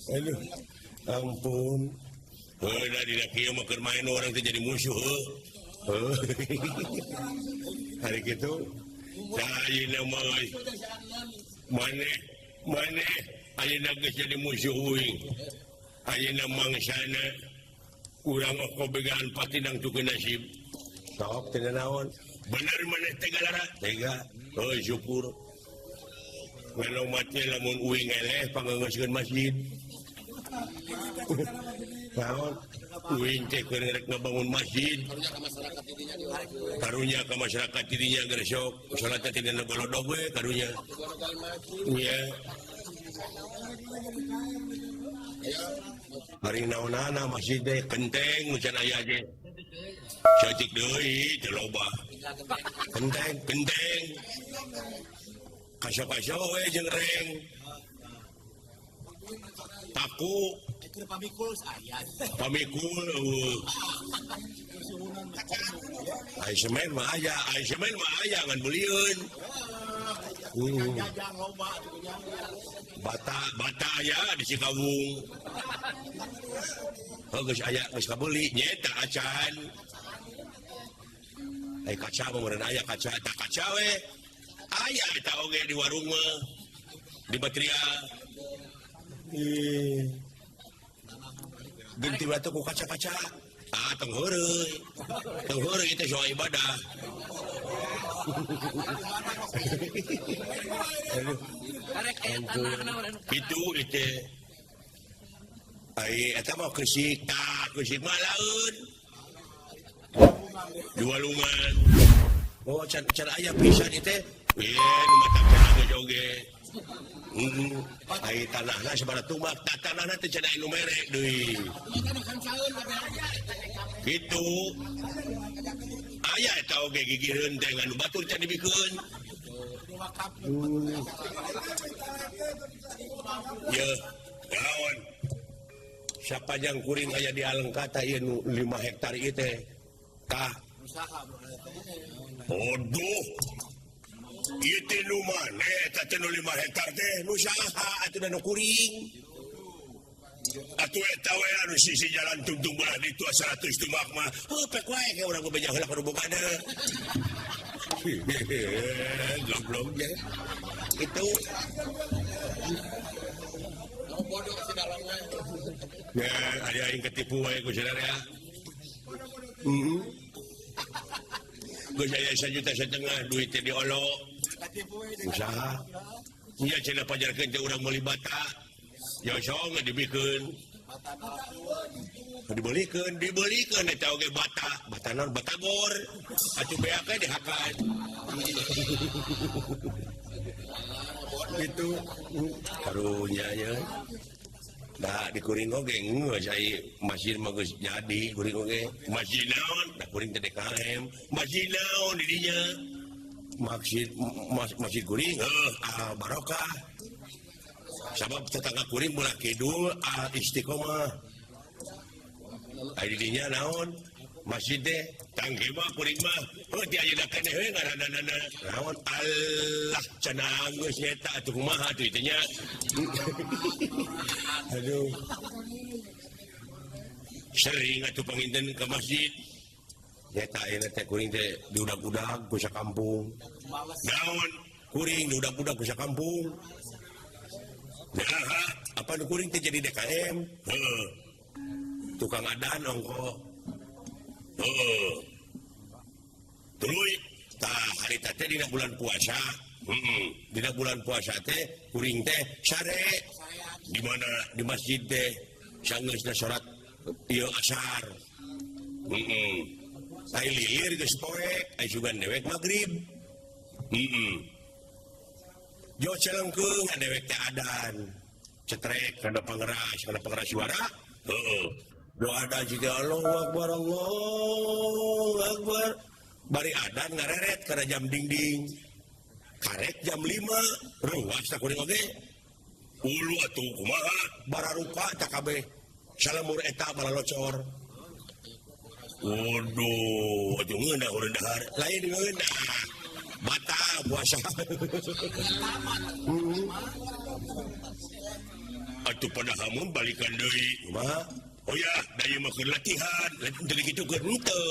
Aduh, ampun. Heuh da dina kieu mah keur main orang teh jadi musuh heuh. Heuh. Hari kitu da ayeuna mah euy. Maneh maneh ayeuna geus jadi musuh uing. Ayeuna mangsana urang okobegan patidang tukeun nasib. Sok teu naon. Bener maneh teh galara? Tega. Heuh syukur. Ngan mati lamun uing eleh pangeungeuskeun masjid. Naon? Uing teh keur rek ngabangun masjid. Karunya ka masyarakat didinya geus sok salat teh tina golodog we karunya. Iya. Hari naonana masjid teh kenteng nu can aya ge. Saeutik deui teu loba. Kenteng, kenteng. Kaso-kaso we jeung reng. Paku. Pamikul eueuh. Ai semen mah aya, ai semen mah aya ngan beulieun. Bata, bata aya di Cikawung. Heuh geus aya geus kabeuli nyaeta acan. Ai kaca mah meureun aya kaca, tah kaca we. Aya eta oge di warung mah. Di material. Ih. Genti batu ku kaca-kaca. Ah, tong heureuy. Tong heureuy teh soal ibadah. Itu itu. Ai eta mah keusik, tah keusik mah laeun. Dua lungan. Oh, can can aya pisan ieu teh. Ye, nu matak can geus oge. Ai tanahna sabaraha tumbak, tah tanahna teh can aya nu mere deui. Kitu. Aya eta oge gigireun teh ngan batur can dibikeun. Ye, naon? Sapanjang kuring aya di Alengka tah ieu nu 5 hektar ieu teh. Tah. Bodoh. Ieu teh nu maneh eta teh nu 5 hektar teh nu saha atuh da nu kuring. Atuh eta we anu sisi jalan tungtung belah ditu 100 tumbak mah. Heuh pek wae ke urang bebeja heula ka nu bogana. Goblok nya. Itu. Ya, aya aing ketipu wae ku saudara. Heeh. Geus aya 1,5 juta duit teh diolo. Usaha. Nya cenah pajarkeun teh urang meuli bata. Ya sok dibikeun. Dibelikeun, dibelikeun eta oge bata. Bata naon? Batagor. Atuh beak we dihakan. Itu karunya nya. Da di kuring oge geus ai masjid mah geus jadi kuring oge. Masjid naon? Da kuring teh DKM. Masjid naon di dinya? Masjid masjid kuring heuh Al Barokah. Sabab tetangga kuring belah kidul Al Istiqomah. Ai di dinya naon? Masjid teh tangke mah kuring mah heuh ti ayeuna keneh we ngaranana naon? Allah cenah geus nyeta atuh kumaha atuh ieu teh nya. Aduh. Sering atuh panginten ka masjid. Nyeta ayeuna teh kuring teh diudag-udag ku sakampung. Naon? Kuring diudag-udag ku sakampung. Nah, apa nu kuring teh jadi DKM? Heuh. Tukang adan ongko. Heuh. Tuluy tah harita teh dina bulan puasa. Heeh. Dina bulan puasa teh kuring teh sare. Di mana? Di masjid teh sanggeusna salat ieu asar. Heeh. Ai lilir geus poek, ai sugan dewek magrib. Heeh. Jo celengkeung dewek teh adan. Cetrek kana pangeras suara. Heeh. Doa adan jiga Allahu Akbar, Allahu Akbar. Bari adan ngareret kana jam dingding. Karek jam 5, ruas tah kuring oge. Ulu atuh kumaha bararuka tah kabeh. Salamur eta balalocor. Waduh, atuh ngeunah urang dahar. Lain ngeunah. Batal puasa. Atuh pada hamun balikan deui. Kumaha? Oh ya, da ieu mah keur latihan, teu kitu keur henteu.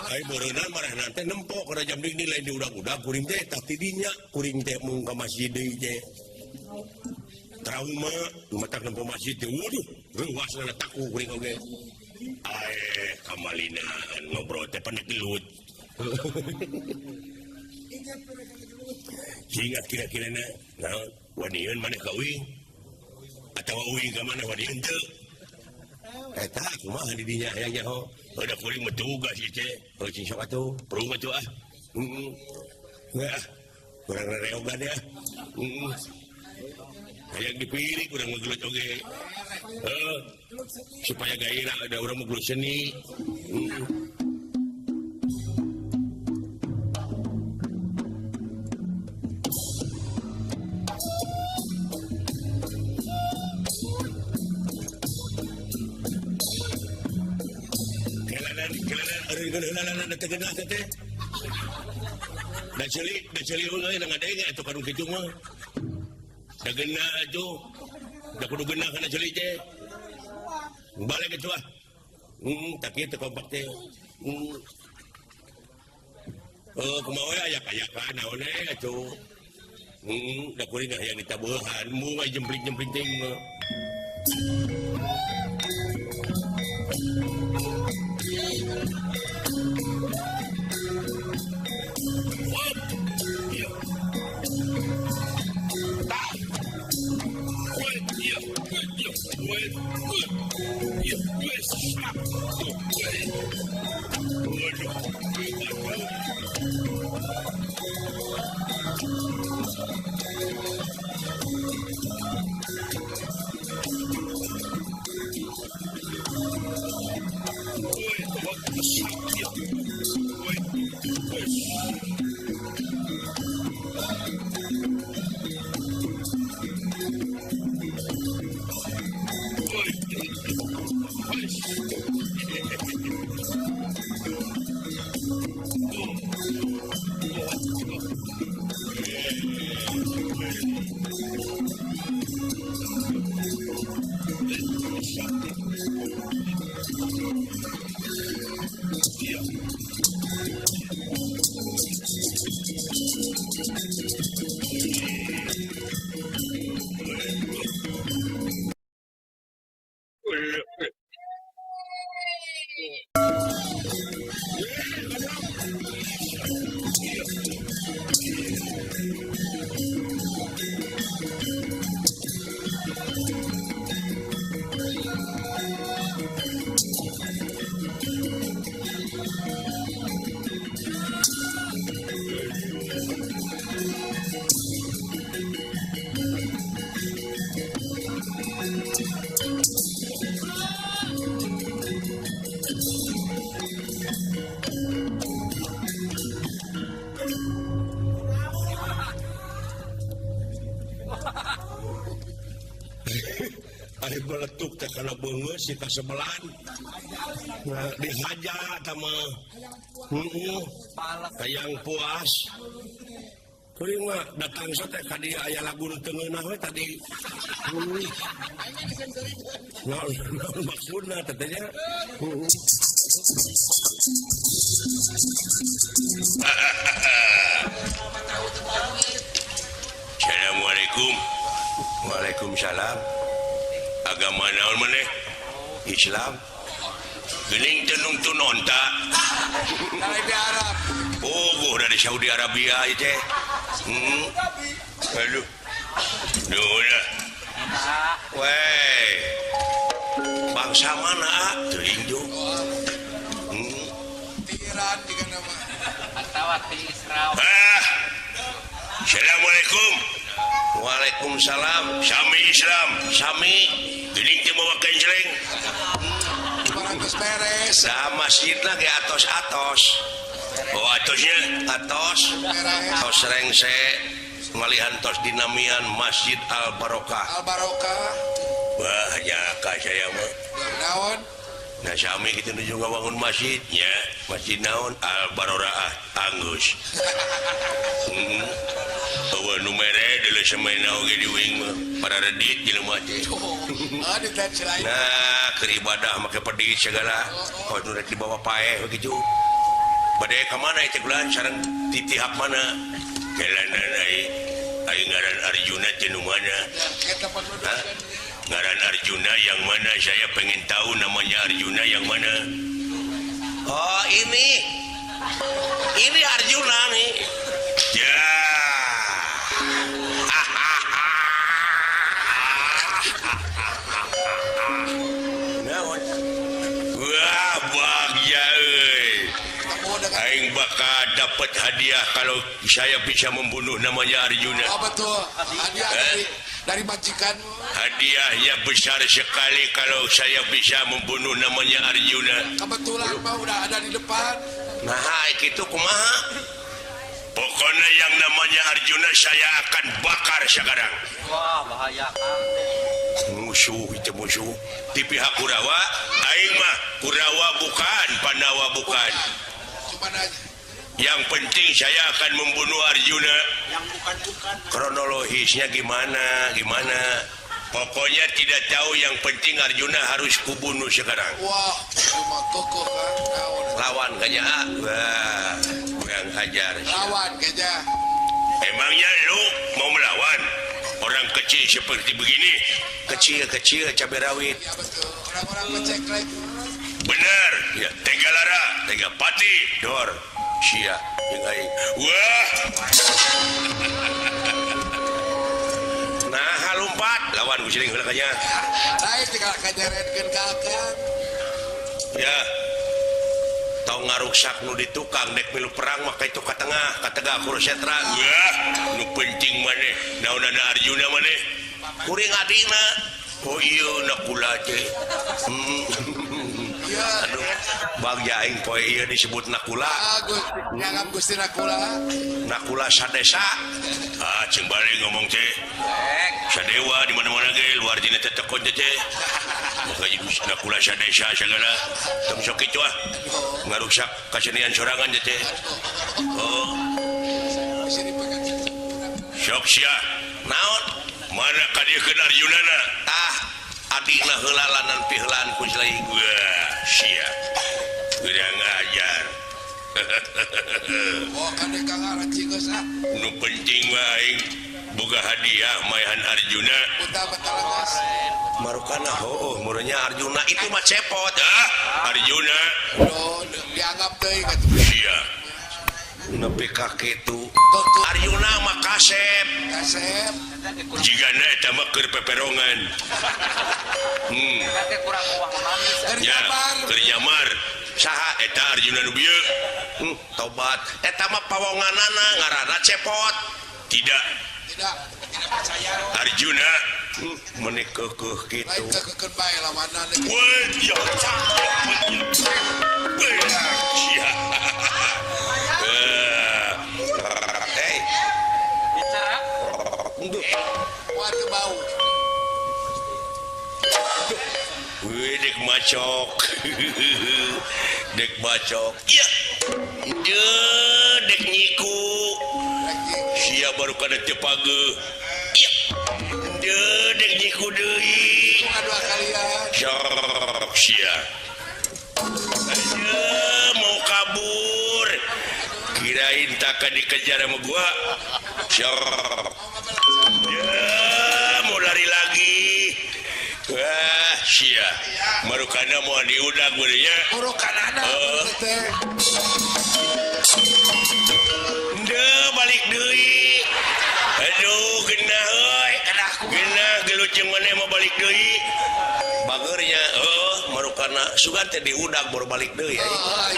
Ai beureunna marehna teh nempo kana jam deui lain diudag-udag kuring teh tah ti dinya kuring teh mung ka masjid deui teh. Trauma matak nempo masjid teh waduh, reuasna taku kuring oge. Ae kamalina ngobrol teh panek gelut. Sehingga kira-kira na naon waniun maneh ka uing atawa uing ka maneh waniun teu. Eta kumaha di dinya hayang nyaho. Udah kuring mah tugas ieu teh. Oh cing sok atuh, perlu mah tuh ah. Heeh. Nah, kurang rereogan ya. Heeh. Hayang dipilih kurang mah gelut oge. Heuh. Supaya gairah ada urang mah gelut seni. Heeh. Balik itu ah. Tapi itu kompak teh. Oh, kumaha we ayak-ayakan naon we atuh. Da kuring hayang ditabuhan, mung jempling-jempling teh. Beletuk teh kana beungeut si kasebelan dihaja tama heeh hayang puas kuring mah datang teh ka dieu aya lagu nu teu ngeunah we tadi naon maksudna teh nya. Assalamualaikum. Waalaikumsalam. Agama naon maneh? Islam. Geuning teu nungtun onta. Dari Arab. Oh, dari Saudi Arabia ieu teh. Aduh. Nuhun. Weh. Bangsa mana ah? Teuing jo. Iran juga nama. Atawa ti Israel. Ah. Assalamualaikum. Waalaikumsalam. Sami Islam, sami. Geuning teh mawa kenceleng. Geus beres. Nah, masjidna ge atos-atos. Oh, atosnya atos. Atos rengse ngalihan tos dinamian Masjid Al Barokah. Al Barokah. Wah, jaka saya mah. Naon? Nah, sami kitu nuju ngabangun masjidnya. Masjid naon? Al Barokah anggeus. Eueuh nu mere deuleu semena oge di uing mah. Para redit jelema teh. Nah, keur ibadah make pedit segala. Oh, nu rek dibawa paeh kitu. Bade ka mana teh gulan sareng ti pihak mana? Kelanan ai ngaran Arjuna teh nu mana? Ngaran Arjuna yang mana? Saya pengen tahu namanya Arjuna yang mana. Oh, ini. Ini Arjuna nih. Ya. Wah, bagja euy. Aing bakal dapat hadiah kalau saya bisa membunuh namanya Arjuna. Oh, betul. Hadiah dari majikanmu. Hadiahnya besar sekali kalau saya bisa membunuh namanya Arjuna. Kebetulan mah udah ada di depan. Nah, itu kumaha? Pokoknya yang namanya Arjuna saya akan bakar sekarang. Wah, bahaya Kang. Musuh itu musuh. Di pihak Kurawa, aing mah Kurawa bukan, Pandawa bukan. Cuman aja. Yang penting saya akan membunuh Arjuna. Yang bukan-bukan. Kronologisnya gimana? Gimana? Pokoknya tidak tahu, yang penting Arjuna harus kubunuh sekarang. Wah, cuma kokoh kan. Lawan kayaknya. Wah, kurang ajar. Lawan kayaknya. Emangnya lu mau melawan orang kecil seperti begini? Kecil-kecil cabai rawit. Ya betul. Orang-orang menceklek. Benar. Ya, Tega Lara, Tega Pati, Dor. Sia, jeung aing. Wah. Nah, lompat lawan ku siling heula kanya. Lain tinggal kanyeretkeun ka akang. Ya. Tong ngaruksak nu di tukang dek milu perang maka itu ka tengah, ka tegak Kurusetra. Wah, nu penting maneh, naonana Arjuna maneh. Kuring adina. Oh iya nakula teh. Aduh, bagja aing poe ieu disebut nakula. Agus, nyanggap Gusti Nakula. Nakula sadesa. Ah, jeung balik ngomong teh. Sadewa di mana-mana ge luar dina teh tekon teh. Maka jadi nakula sadesa segala. Tong sok kitu ah. Ngaruksak kasenian sorangan teh. Oh. Sok sia. Naon? Mana kadieukeun Arjunana? Tah, adina heula lanan piheulaan ku silai. Wah, sia. Kurang ajar. Oh, kade Kang Araci geus ah. Nu penting mah aing boga hadiah maehan Arjuna. Utah betalagas. Marukana heueuh meureunnya Arjuna itu mah cepot. Ah, Arjuna. Aduh, dianggap teuing atuh. Sia. Nepi ka kitu. Arjuna mah kasep. Kasep. Jigana eta mah keur peperongan. Kurang uang manis. Ya, keur nyamar. Saha eta Arjuna nu bieu? Tobat. Eta mah pawonganana ngaranna cepot. Tidak. Tidak, tidak percaya. Arjuna meuni keukeuh kitu. Lain keukeukeun bae lawanan. Weh, ya. Sia. Hey. Bicara. Wah, teu bau. Wih, dek macok. Dek bacok. Iya. Dek nyiku. Sia baru kada teu pageuh. Iya. Dek nyiku deui. Dua kalian. Sok sia. Mau kabur. Kirain takkan dikejar sama gua. Sok. Ya, mau lari lagi. Wah, sia. Marukana mau diudag beurnya. Urukanana teh. Ndeu balik deui. Aduh, genah euy. Genah gelut jeung maneh mau balik deui. Bageurnya, heuh, marukana sugan teh diudag baru balik deui ai.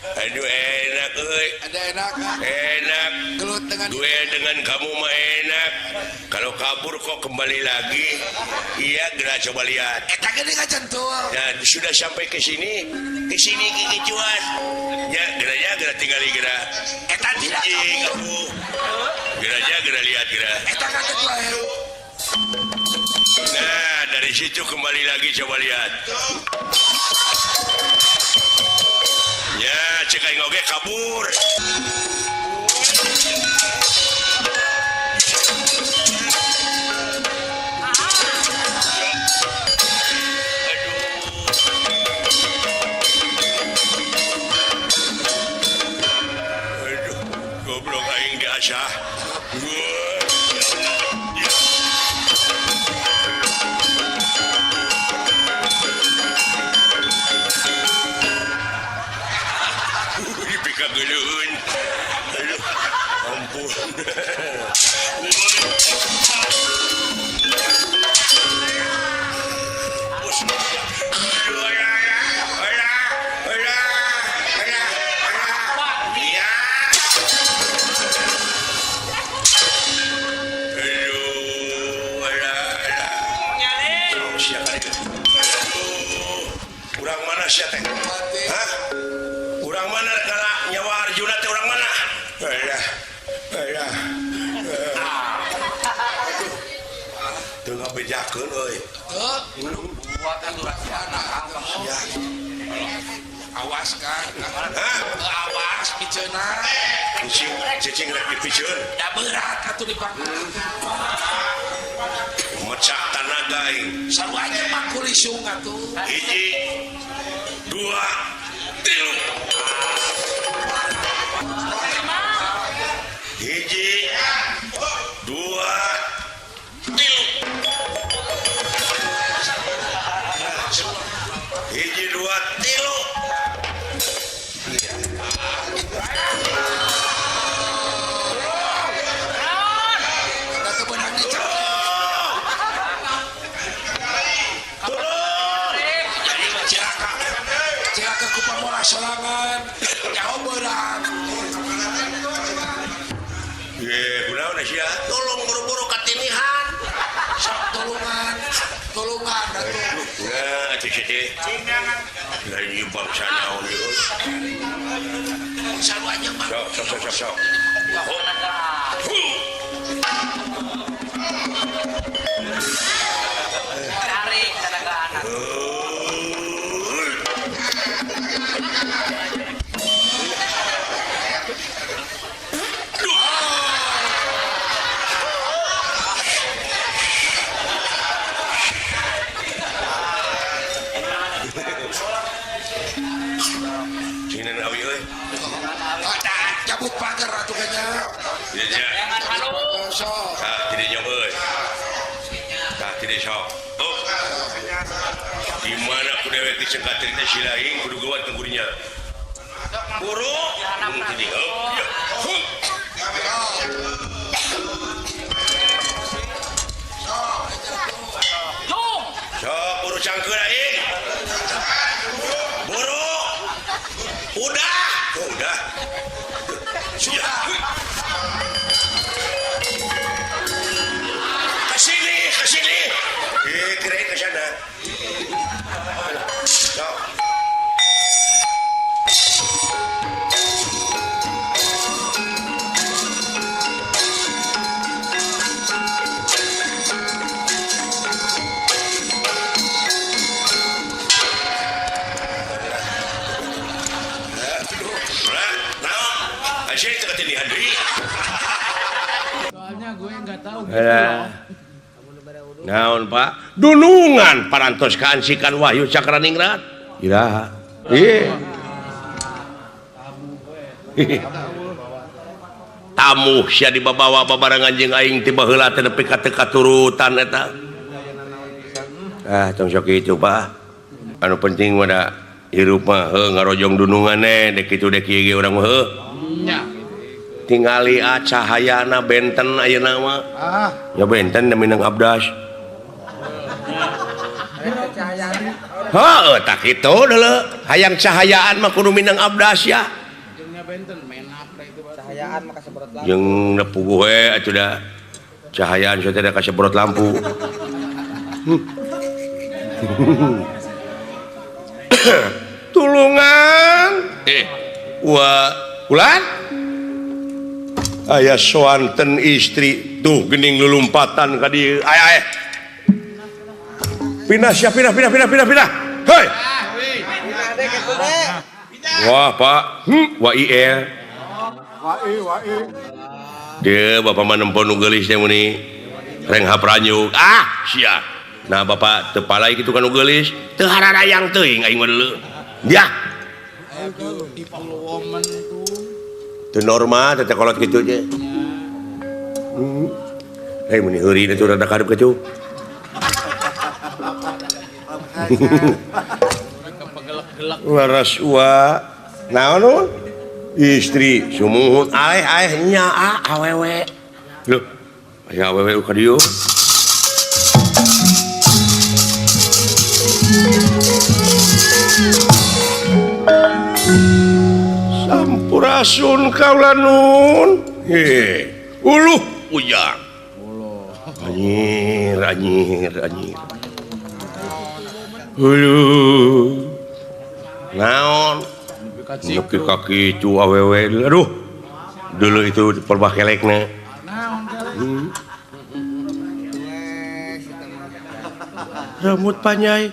Aduh, enak euy. Ada enak. Enak. Gelut dengan gue dengan kamu mah enak. Kalau kabur kok kembali lagi. Iya, gerak coba lihat. Eta geuning ngacentul. Dan sudah sampai ke sini, ke sini kikicuan. Ya, geranya gerak tinggali gerak. Eta tidak kabur. Geranya gerak lihat gerak. Eta kaget wae. Nah, dari situ kembali lagi coba lihat. Ya, cek aing oge kabur. mana sia teh? Hah? Urang mana kala nyawa Arjuna teh urang mana? Alah. Alah. Teu ngabejakeun euy. Ya. Awas Kang. Hah? Awas piceuna. Cicing, cicing rek dipiceun. Da berat atuh dipangku. Mecak tanaga aing. Sarua aja mangku lisung atuh. 1 2 3. 1 2 3. 1 2 3. Cilaka ku pamora sorangan jauh beurang. Ye, kunaon sia? Tolong buru-buru katinihan. Sok tulungan, tulungan atuh. Nah, cik cik. Lain ieu bangsa naon ieu. Sarua aja mah. Sok sok sok sok. Tarik tenaga anak. Cabut pagar atuh kayaknya. Jangan halu. Sok. Tah tidak jauh euy. Tah tidak sok. Oh. Di mana ku dewek disengkatir teh si lain kudu geuwat ka gurinya. Buru. Jadi oh. Ya. Hup. Jung. Sok buru cangkeul aing. Buru. Udah. Oh, udah. Sudah. Kesini, kesini. Kirain ke sana. Sok. Naon Pak? Dunungan parantos kaansikan Wahyu Cakraningrat. Iraha. Ieu. Tamu sia dibabawa babarengan jeung aing ti baheula teh nepi ka teu katurutan eta. Ah, tong sok kitu Pak. Anu penting mah da hirup mah heuh ngarojong dunungan we dek kitu dek ieu ge urang mah heuh. Nya. Tingali cahayana benten ayeuna mah. Ya benten minang abdas. Heuh, tak kitu deuleu. Hayang cahayaan mah kudu minang abdas ya. Cahayaan mah kasebrot lampu. Jeung nepuguh we atuh da. Cahayaan teh da kasebrot lampu. Tulungan. Wa ulan aya soanten istri tuh gening lulumpatan ka dieu. Aya aya. Pindah sia pindah pindah pindah pindah pindah. Hei. Wah, Pak. Wa IL. Wa I wa I. Deeu bapak mah nempo nu geulis teh meuni. Renghap ranyuk. Ah, sia. Nah, bapak teu palai kitu ka nu geulis. Teu hararayang teuing aing mah deuleu. Dia. Teu normal teh kolot kitu ge. Hei meuni heuri teh rada karep kitu. Laras wa naon nu? Istri sumuhun aeh aeh nya a awewe. Loh, aya awewe ka dieu. Sampurasun kaula nun. He, uluh ujang. Anjir, anjir, anjir. Uluh. Naon? Nepi ka kitu awewe. Aduh. Dulu itu perbah kelekna. Naon rambut panjang.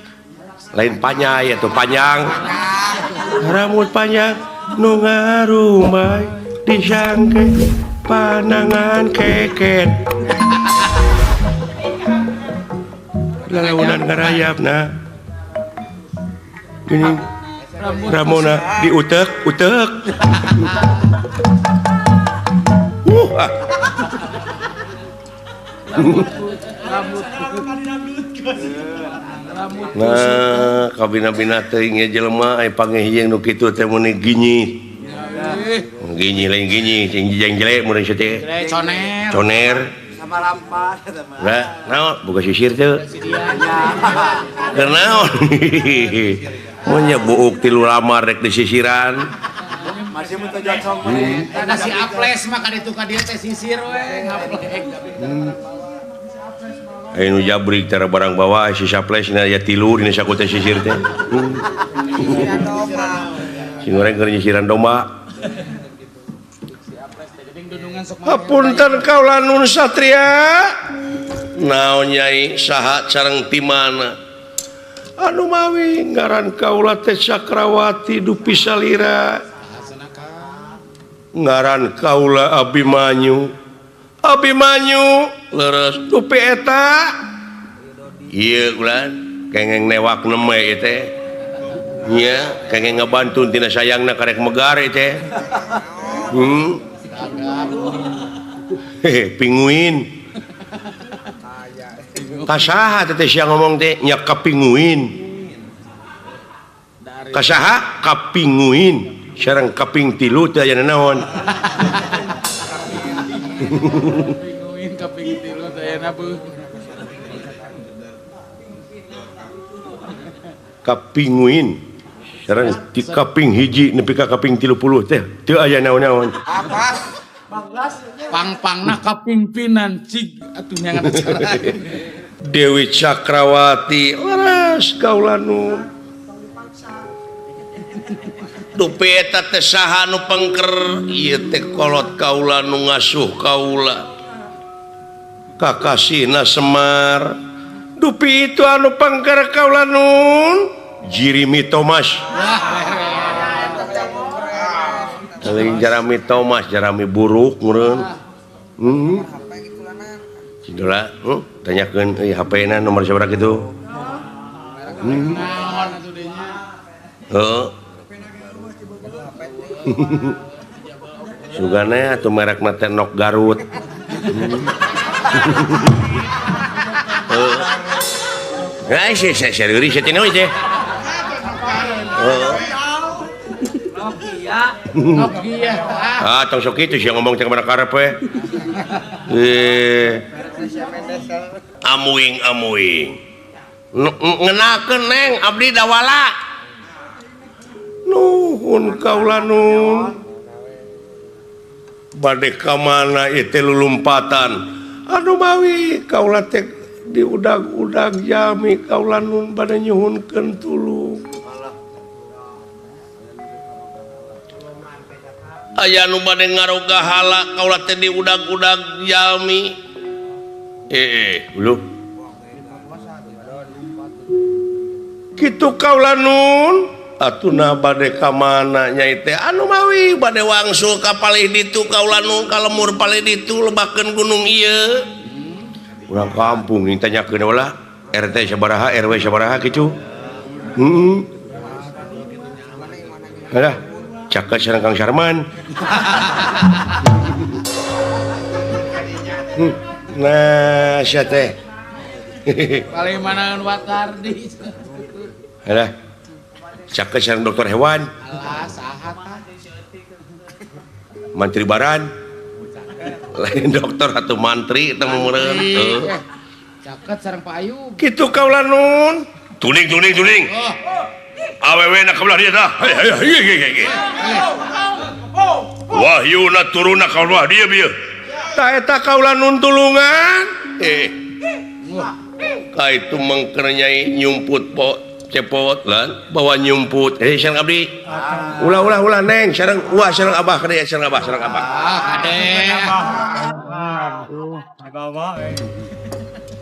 Lain panjang atau panjang. Rambut panjang nu ngarumai disangke panangan keket. Lalaunan ngarayapna. Gini Ramona diutek utek. Nah, kabina-bina teuing ye jelema aya panggih nu kitu teh mun ginyi. Ginyi lain ginyi, sing jeng jelek mun sia teh. Coner. Coner. Sama lampa eta mah. Lah, naon boga sisir teu? Keur naon? Mun nya buuk tilu lamar rek disisiran. Masih mun teu jocong. Ada si Aples mah ka ditu ka dieu teh sisir we ngaplek. Aya nu jabrik tara barang bawa si Saples na aya tilu dina saku teh sisir teh. Sing goreng keur nyisiran domba. Hapunten kaula nun satria. Naon nyai saha sareng ti mana? Anu mawi ngaran kaula teh Cakrawati dupi salira. Ngaran kaula Abimanyu. Abimanyu leres dupi eta. Ieu ulan kengeng newak neme ieu teh. Nya kengeng ngabantun tina sayangna karek megar ieu teh. Hehe pinguin. Kasaha teh sia ngomong teh nya kapinguin. Kasaha kapinguin. Sareng kaping tilu teh aya naon. Pinguin kaping tilu teh aya beuh. Kapinguin sareng ti kaping hiji nepi ka kaping 30 teh teu aya naon-naon. Pang-pangna kapimpinan cig atuh nyangan acara. Dewi Cakrawati leres kaula nu. Dupi eta teh saha nu pengker ieu teh kolot kaula nu ngasuh kaula. Kakasihna Semar. Dupi itu anu pengker kaula nun Jeremy Thomas. Lain Jeremy Thomas, Jeremy buruk meureun. Cindula, tanyakeun euy HP-na nomor sabaraha kitu. Heuh. Sugana atuh merekna teh Nok Garut. Heuh. Nah, sia serius sia teh teh. Heeh. Nokia. Nokia. Ah, tong sok kitu sia ngomong teh ka karep we. Amuing amuing. Ngenakeun Neng abdi dawala. Nuhun kaula nun. Bade ka mana ieu teh lulumpatan. Anu mawi kaula teh diudag-udag jami kaula nun bade nyuhunkeun tulung. Aya nu bade ngaroga hala kaula teh diudag-udag jalmi. Uluh. Kitu kaula nun. Atuna bade ka mana nyai teh anu mawi bade wangsul ka palih ditu kaula nun ka lemur palih ditu lebakeun gunung ieu. Urang kampung nih tanyakeun ulah RT sabaraha RW sabaraha kitu. Heeh. Halah, caket sareng Kang Sarman. Nah, sia teh. Paling manaeun watardi. Halah. Caket sareng dokter hewan. Alah, saha tah? Mantri Baran. Lain dokter atau mantri eta mah meureun. Heuh. Caket sareng Pak Ayub. Kitu kaula nun. Tuning tuning tuning. Awewe na kabelah dieu tah. Hey. Wahyuna turuna ka belah dieu bieu. Tah eta kaula nun tulungan. Ka itu mengker nyai nyumput po Cepot lan bawa nyumput. Sareng abdi. Ulah ulah ulah neng sareng uah sareng abah kade sareng abah sareng abah. Ah kade.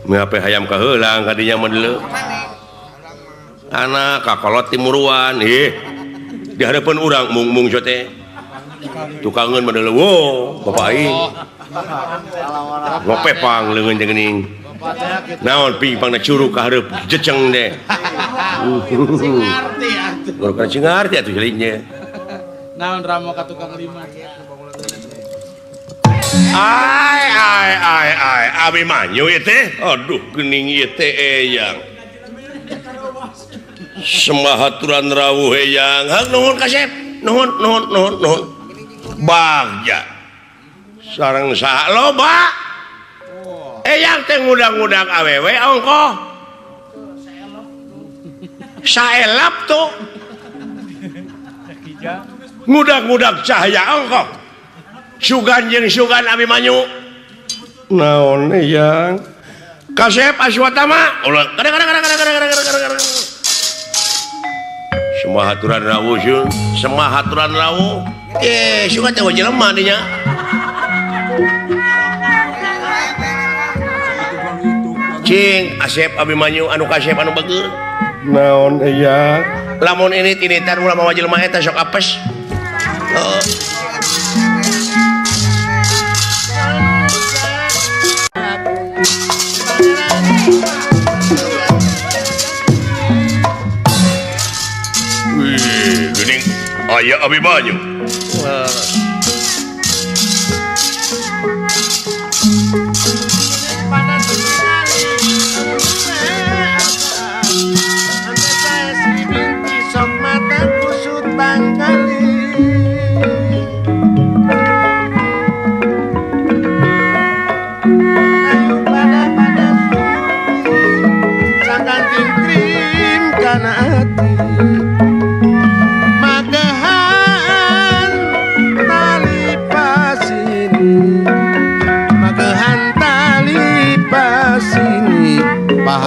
Mengape hayam kaheulang kadinya mah deuleu. Anak kakolot timuruan ih. Di hareupeun urang mung-mung teh. Tukangeun mah deuleu. Wo, bapak aing. Ngopepang leungeun teh geuning. Naon pingpangna curug ka hareup jeceng deh. Sing ngarti atuh. Baru sing ngarti atuh jelinya. Naon ramo ka tukang lima. Ai ai ai ai Abimanyu ieu teh. Aduh geuning ieu teh eyang. Semahaturan rawuh eyang. Hang nuhun kasep. Nuhun nuhun nuhun nuhun. Bagja. Sareng saha loba. Eyang teh ngudang-ngudang awewe ongkoh. Saelap tuh. Ngudag-ngudag cahaya ongkoh. Sugan jeung sugan Abimanyu. Naon eyang? Kasep Aswatama. Ulah kadang-kadang. Semua haturan rawuh sun, semua haturan rawuh. Sugan teh jelema dinya. Cing Asep Abimanyu anu kasep anu bageur. Naon eyang? Lamun ini tinitan ulah mawa jelema eta sok apes. Heeh. Wih, geuning aya Abimanyu.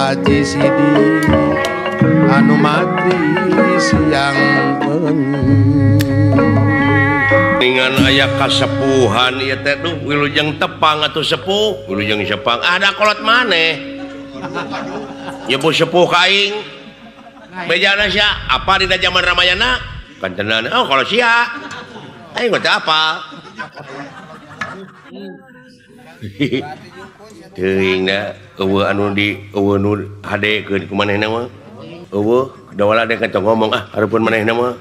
Haji Sidi anu mati siang bengi. Dengan aya kasepuhan ieu teh duh wilujeng tepang atuh sepuh, wilujeng sepang ada kolot maneh. Nyepuh sepuh ka aing. Bejana sia, apa dina zaman Ramayana? Kantenan, oh kalau sia. Aing teh apa? Teuing da eueuh anu di eueuh nu hadekeun ku manehna mah. Eueuh dawala dek tong ngomong ah hareupeun manehna mah.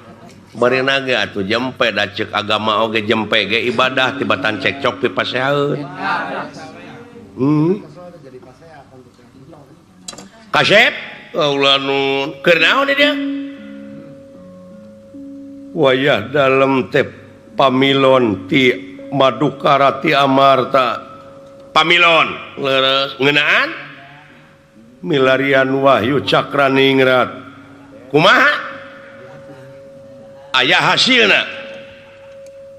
Barina ge atuh jempe da ceuk agama oge jempe ge ibadah tibatan cekcok pipasehaeun. Kasep ulah nun keur naon dia? Wayah dalem teh pamilon ti Madukara ti Amarta. Pamilon leres ngeunaan milarian Wahyu Cakraningrat. Kumaha? Aya hasilna.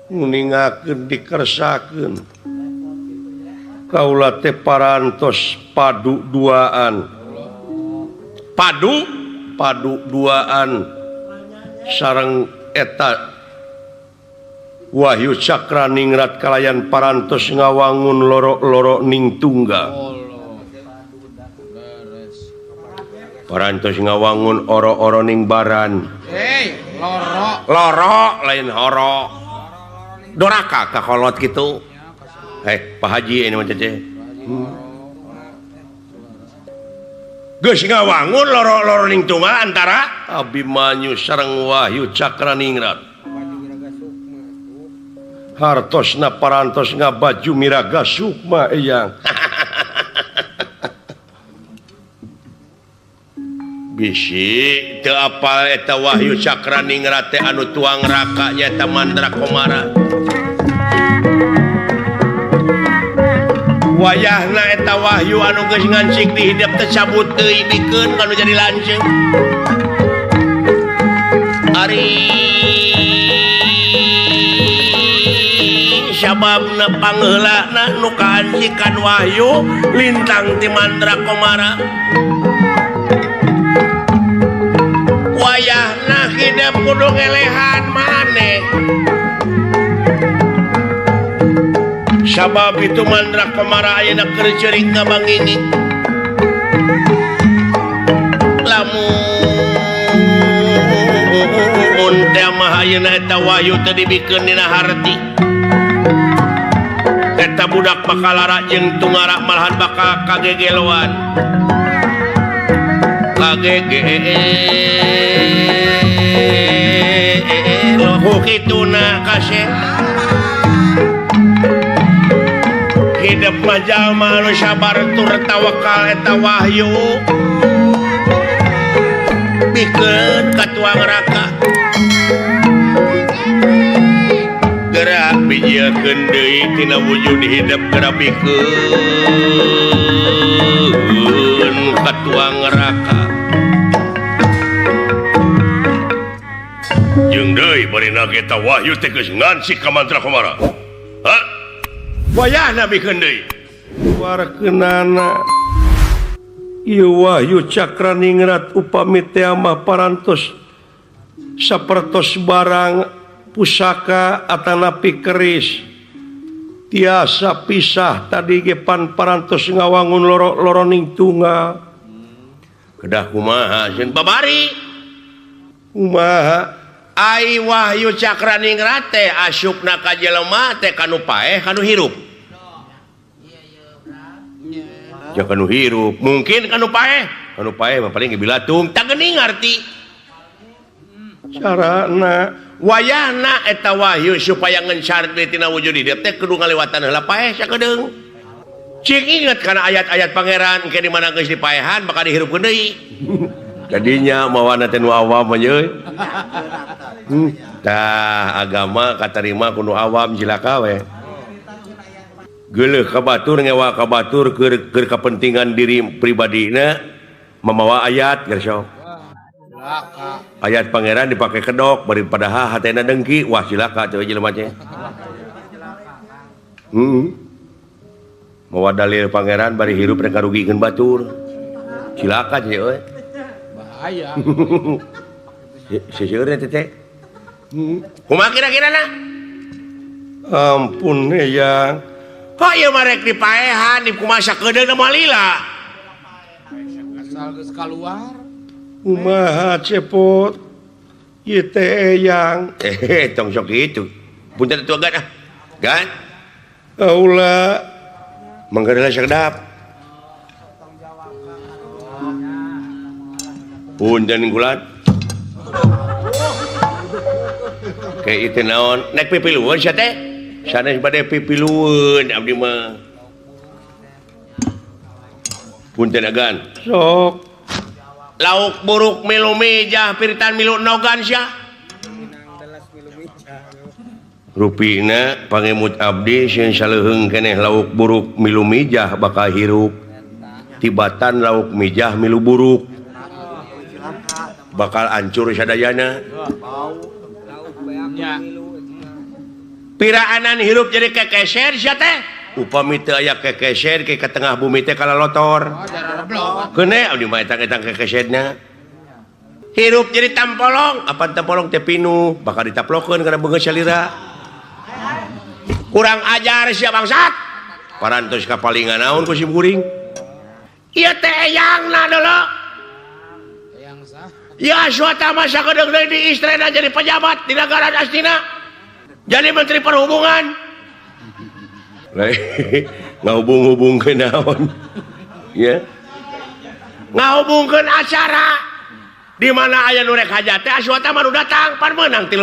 Nguningakeun dikersakeun. Kaula teh parantos padu duaan. Padu padu duaan sareng eta Wahyu Cakraningrat kalayan parantos ngawangun loro-loro ning tunggal. Parantos ngawangun oro-oro ning baran. Hei, loro. Loro lain horo. Doraka kakolot kitu. Heh, Pak Haji ini mah cece. Geus ngawangun loro-loro ning tunggal antara Abimanyu sareng Wahyu Cakraningrat. Hartosna parantos ngabaju miraga sukma eyang. Bisi teu apal eta Wahyu Cakraningrat teh anu tuang raka nyaeta Mandra Komara. Wayahna eta Wahyu anu geus ngancik di hidep teh cabut deui bikeun kanu jadi lanceuk. Ari sababna pangheulana nu kaancikan Wahyu lintang ti Mandra Komara. Hidup kudu ngelehan maneh. Sabab itu Mandra Komara ayeuna keur ceurik ngabangini. Lamun teh mah ayeuna eta wahyu teu dibikeun dina harti. Eta budak bakal lara jeung tungara malahan bakal kagegeloan. Kagegeelo kituna kasih. Hidup mah jalma nu sabar tur tawakal eta wahyu bikeun ka tuang raka gerak bijiekeun deui tina wujud hidup gerak bikeun ka tuang raka jeung deui barina eta wahyu teh geus ngansik ka Mantra Komara. Ha? Wayahna bikeun deui. Warkeunana ieu Wahyu Cakraningrat upami teh mah parantos sapertos barang pusaka atanapi keris tiasa pisah tadi ge pan parantos ngawangun loro-loroning tunggal. Kedah kumaha sieun babari? Kumaha? Ai Wahyu Cakraningrat teh asupna ka jelema teh kanu paeh kanu hirup. Ya kanu hirup, mungkin kanu paeh mah paling ge bilatung, tah geuning ngarti. Carana wayahna eta wahyu supaya ngencar deui tina wujud hidup teh kudu ngalewatan heula paeh sakedeung. Cing inget kana ayat-ayat pangeran ke di mana geus dipaehan bakal dihirupkeun deui. Jadinya mawana teh nu awam mah euy. Tah agama katarima ku nu awam cilaka we. Geuleuh ka batur ngewa ka batur keur kepentingan diri pribadina mamawa ayat geus sok. Ayat pangeran dipake kedok bari padahal hatena dengki wah cilaka teh jelema teh. Mawa dalil pangeran bari hirup rek ngarugikeun batur. Cilaka teh euy. Bahaya. Seseureun teh teh. Kumaha kira-kirana? Ampun ya. Kok ieu mah rek dipaehan di kumaha sakedeung moal lila. Asal geus kaluar. Kumaha cepot? Ieu teh eyang. Tong sok kitu. Punten atuh gan ah. Gan. Aula mangga sakedap. Punten gulat. Kayak itu naon? Nek pipilueun sia teh? Sanes bade pipilueun abdi mah. Punten agan. Sok. Lauk buruk milu mijah piritan milu nogan sia. Rupina pangemut abdi sieun saleuheung keneh lauk buruk milu mijah bakal hirup. Tibatan lauk mijah milu buruk. Bakal hancur sadayana. Piraanan hirup jadi kekeser sia teh. Upami teu aya kekeser ke tengah bumi teh kalalotor. Keune abdi mah etang-etang kekeserna. Hirup jadi tampolong, apa tampolong teh pinuh, bakal ditaplokeun kana beungeut salira. Kurang ajar sia bangsat. Parantos kapalingan naon ku sim kuring. Ieu teh eyangna dulu. Eyang sah. Ya suatu masa kedeung deui di istrena jadi pejabat di negara Astina. Jadi menteri perhubungan. Ngahubung-hubungkeun naon? Ya. Ngahubungkeun acara di mana aya nu rek hajat teh Aswata mah nu datang pan meunang 3%.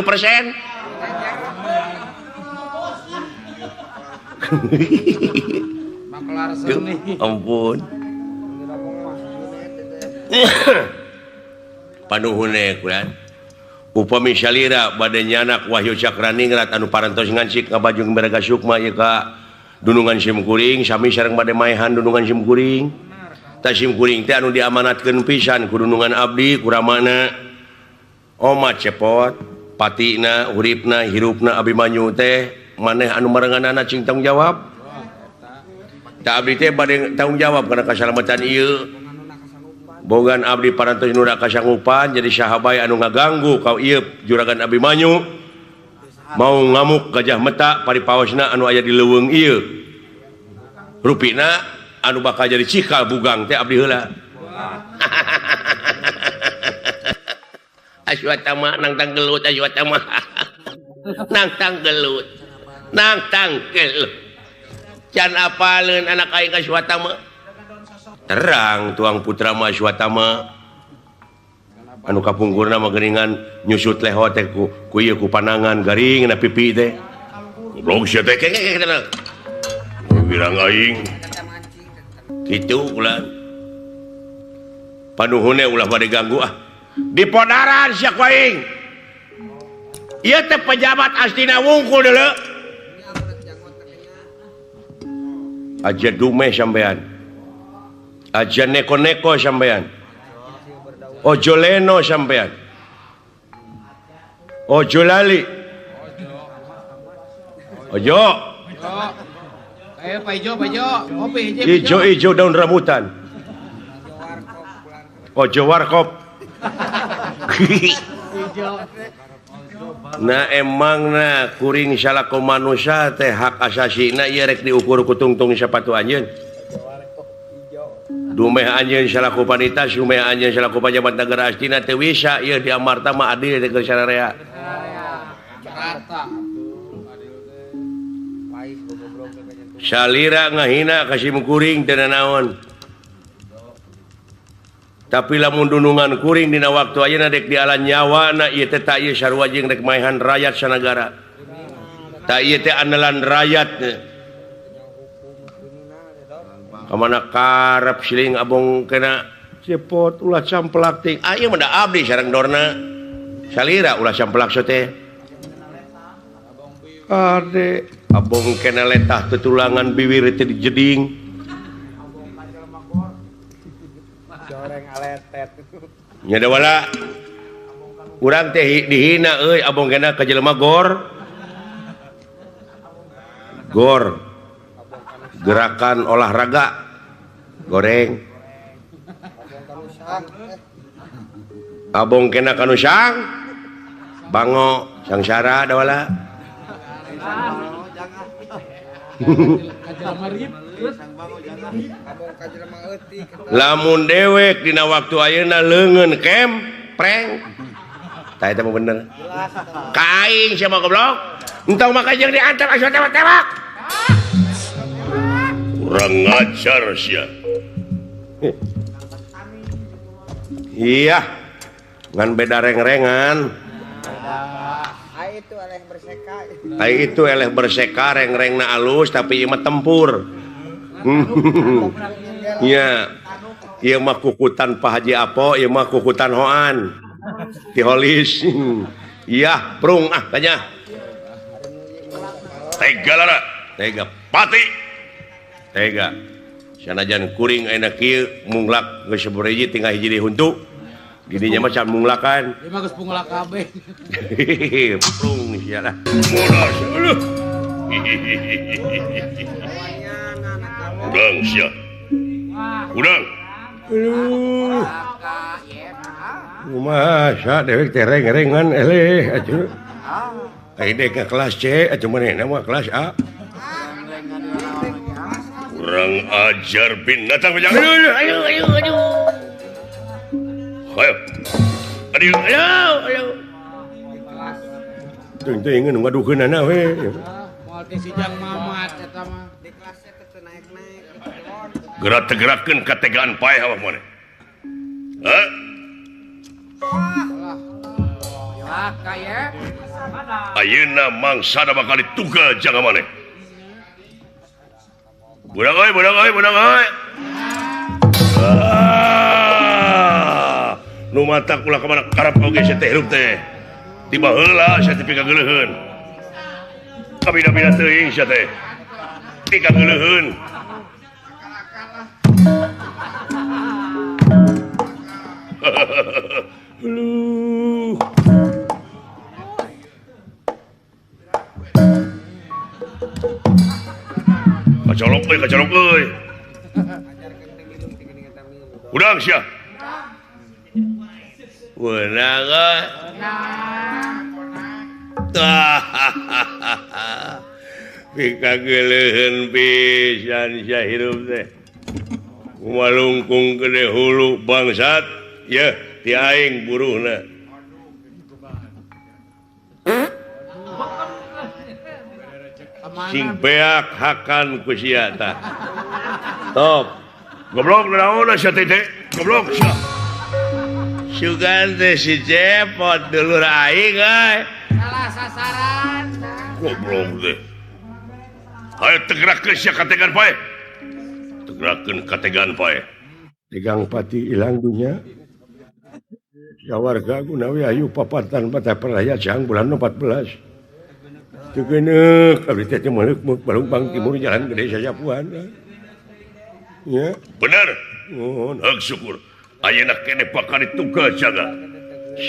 Maklar seni. Ampun. Panuhune kuran. Upami salira bade nyanak Wahyu Cakraningrat anu parantos ngancik ngabajung Baraga Sukma ieu ka dunungan simkuring sami sareng bade maehan dunungan simkuring. Tah simkuring teh anu diamanatkeun pisan ku dunungan abdi kuramana omat cepot patina uripna hirupna Abimanyu teh maneh anu marenganana cing tanggung jawab. Tah abdi teh bade tanggung jawab kana kasalamatan ieu. Bogan abdi parantos nu kasanggupan jadi saha bae anu ngaganggu kau ieu Juragan Abimanyu mau ngamuk Gajah Meta paripaosna anu aya di leuweung ieu. Rupina anu bakal jadi cikal bugang teh abdi heula. Aswatama nangtang gelut aswatama. Nangtang gelut. Nangtang gelut. Can apaleun anak aing Aswatama. Terang tuang putra mah Aswatama. Anu kapungkurna mah geuningan nyusut leho teh ku ieu ku panangan garing na pipi teh. Goblok sia teh keke. Wirang aing. Kitu ulah. Panuhune ulah bade ganggu ah. Di podaran sia ku aing. Ieu teh pejabat astina wungkul deuleu. Aja dumeh sampean. Aja neko-neko sampean. Ojo leno sampean. Ojo lali. Ojo. Ayo Pak Ijo, Pak Ijo, kopi ijo. Ijo-ijo daun rambutan. Ojo warkop. Nah emang nah kuring salaku manusia teh hak asasina ieu rek diukur ku tungtung sepatu anjeun. Dumeh anjeun salaku panita, dumeh anjeun salaku pajabat negara astina teu bisa ieu di amarta mah adil teh keur sararea. Salira ngahina ka sim kuring teu nanaon. Tapi lamun dunungan kuring dina waktu ayeuna dek dialan nyawana ieu teh ta ieu sarua jeung rek maehan rakyat sanagara. Ta ieu teh andalan rakyat. Kamana karep siling abong kena cepot ulah camplak ting. Ah ieu mah da abdi sareng dorna. Salira ulah camplak teh. Ade abong kena letah tetulangan bibir teh dijeding. Nya da wala urang teh dihina euy abong kena ka jelema gor. Gor. Gerakan olahraga goreng. Abong kena kanu sang bango sangsara da wala. Lamun dewek dina waktu ayeuna leungeun kem preng tah eta mah bener ka aing sia mah goblok entong maka jeung diantar asa tewak-tewak kurang ajar sia. Iya ngan beda reng-rengan. Itu eleh berseka. Ai itu eleh berseka reng-rengna alus tapi ieu mah tempur. Nya. Ieu mah kukutan Pak Haji Apo, ieu mah kukutan Hoan. Tiholis. Iya, prung ah tanya. Tega lara, tega pati. Tega. Sanajan kuring ayeuna kieu munglak geus saburiji tinggal hiji deui huntu. Gininya mah can munglakan. Ieu mah geus punglak kabeh. Prung sia lah. Modas eueuh. Udang sia. Udang. Aduh. Kumaha sia dewek teh reng-rengan eleh atuh. Ai dek ka kelas C atuh manehna mah kelas A. Kurang ajar binatang bejang. Aduh aduh aduh aduh. Ayo. Aduh, aduh, aduh. Teuing teuing ngadukeunana we. Moal teh sijang mamat eta mah. Di kelasnya teu naek-naek. Gerak tegerakeun kategaan paeh awak maneh. Hah? Ayeuna mangsana bakal ditugal jangan maneh. Budak euy, budak euy, budak euy. Nu matak ulah ka mana karep oge sia teh hirup teh. Tiba heula sia teh pikageuleuheun. Kabina-bina teuing sia teh. Pikageuleuheun. Aduh. Kacolok euy, kacolok euy. Udang sia. Wenang pikageleuheun pisan sia hirup teh. Kumalungkung gede hulu bangsat yeuh ti aing buruhna. Sing beak hakan ku sia tah. Top. Goblok naon sia teh teh? Goblok sia. Sugan teh si Cepot dulur aing euy. Salah sasaran. Goblok teh. Hayo tegerakeun sia kategan pae. Tegerakeun kategan pae. Tegang pati ilang dunya. Sawarga gunawi ayu papatan patah peraya jang bulan 14. Teu geuneuk abdi teh meuleuh Balumbang Timur jalan gede sasapuan. Ya, bener. Nuhun. Heug syukur. Ayeuna keneh bakal ditugas jaga.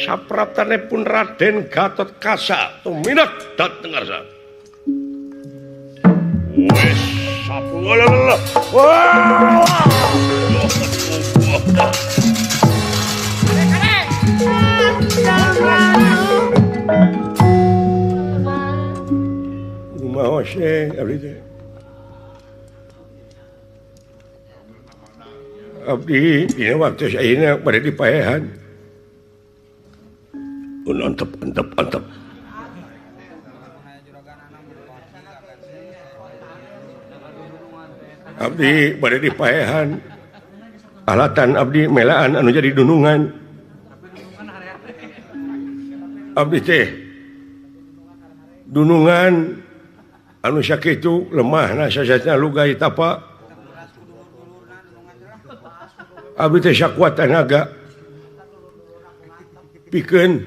Sapraptane pun Raden Gatot Kaca tuminak dateng ngarsa. Wes sapu lalalala. Wah. Kumaha sih abdi teh? Abdi dina waktu ayeuna bade dipaehan. Antep antep antep. Abdi bade dipaehan. Alatan abdi melaan anu jadi dunungan. Abdi teh dunungan anu sakitu lemahna sasatna lugai tapa. Abdi teh sakuat tenaga pikeun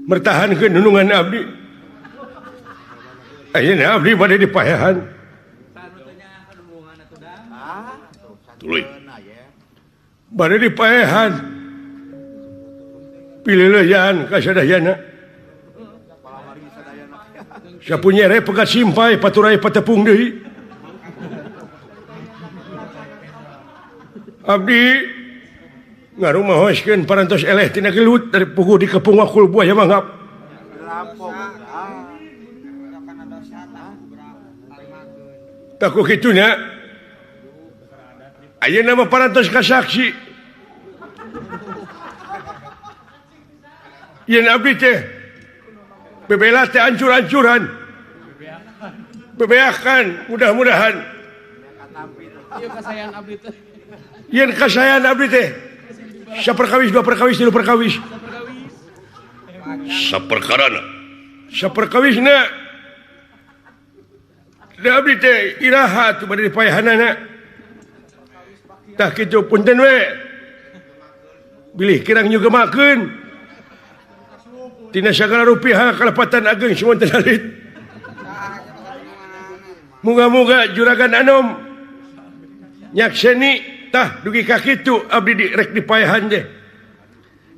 mertahankeun dunungan abdi. Ayeuna abdi bade dipaehan. Tuluy. Bade dipaehan. Pileuleyan ka sadayana. Sapunyere pegat simpai paturai patepung deui. Abdi ngarumahoskeun parantos eleh tina gelut dari puguh dikepung wakul buaya mangap. Tah ku kitu nya. Ayeuna mah parantos ka saksi. Yen abdi teh bebela teh ancur-ancuran. Bebeakan mudah-mudahan. Ieu kasayan abdi teh. Yen kasayan abdi teh saperkawis dua perkawis tilu perkawis. Saperkarana. Saperkawisna. Da abdi teh iraha tu bade dipaehanana. Tah kitu punten we. Bilih kirang nyugemakeun. Tina sagala rupiah kalepatan ageng semonten alit. Muga-muga juragan anom nyakseni tah dugi ka kitu abdi direk dipaehan teh.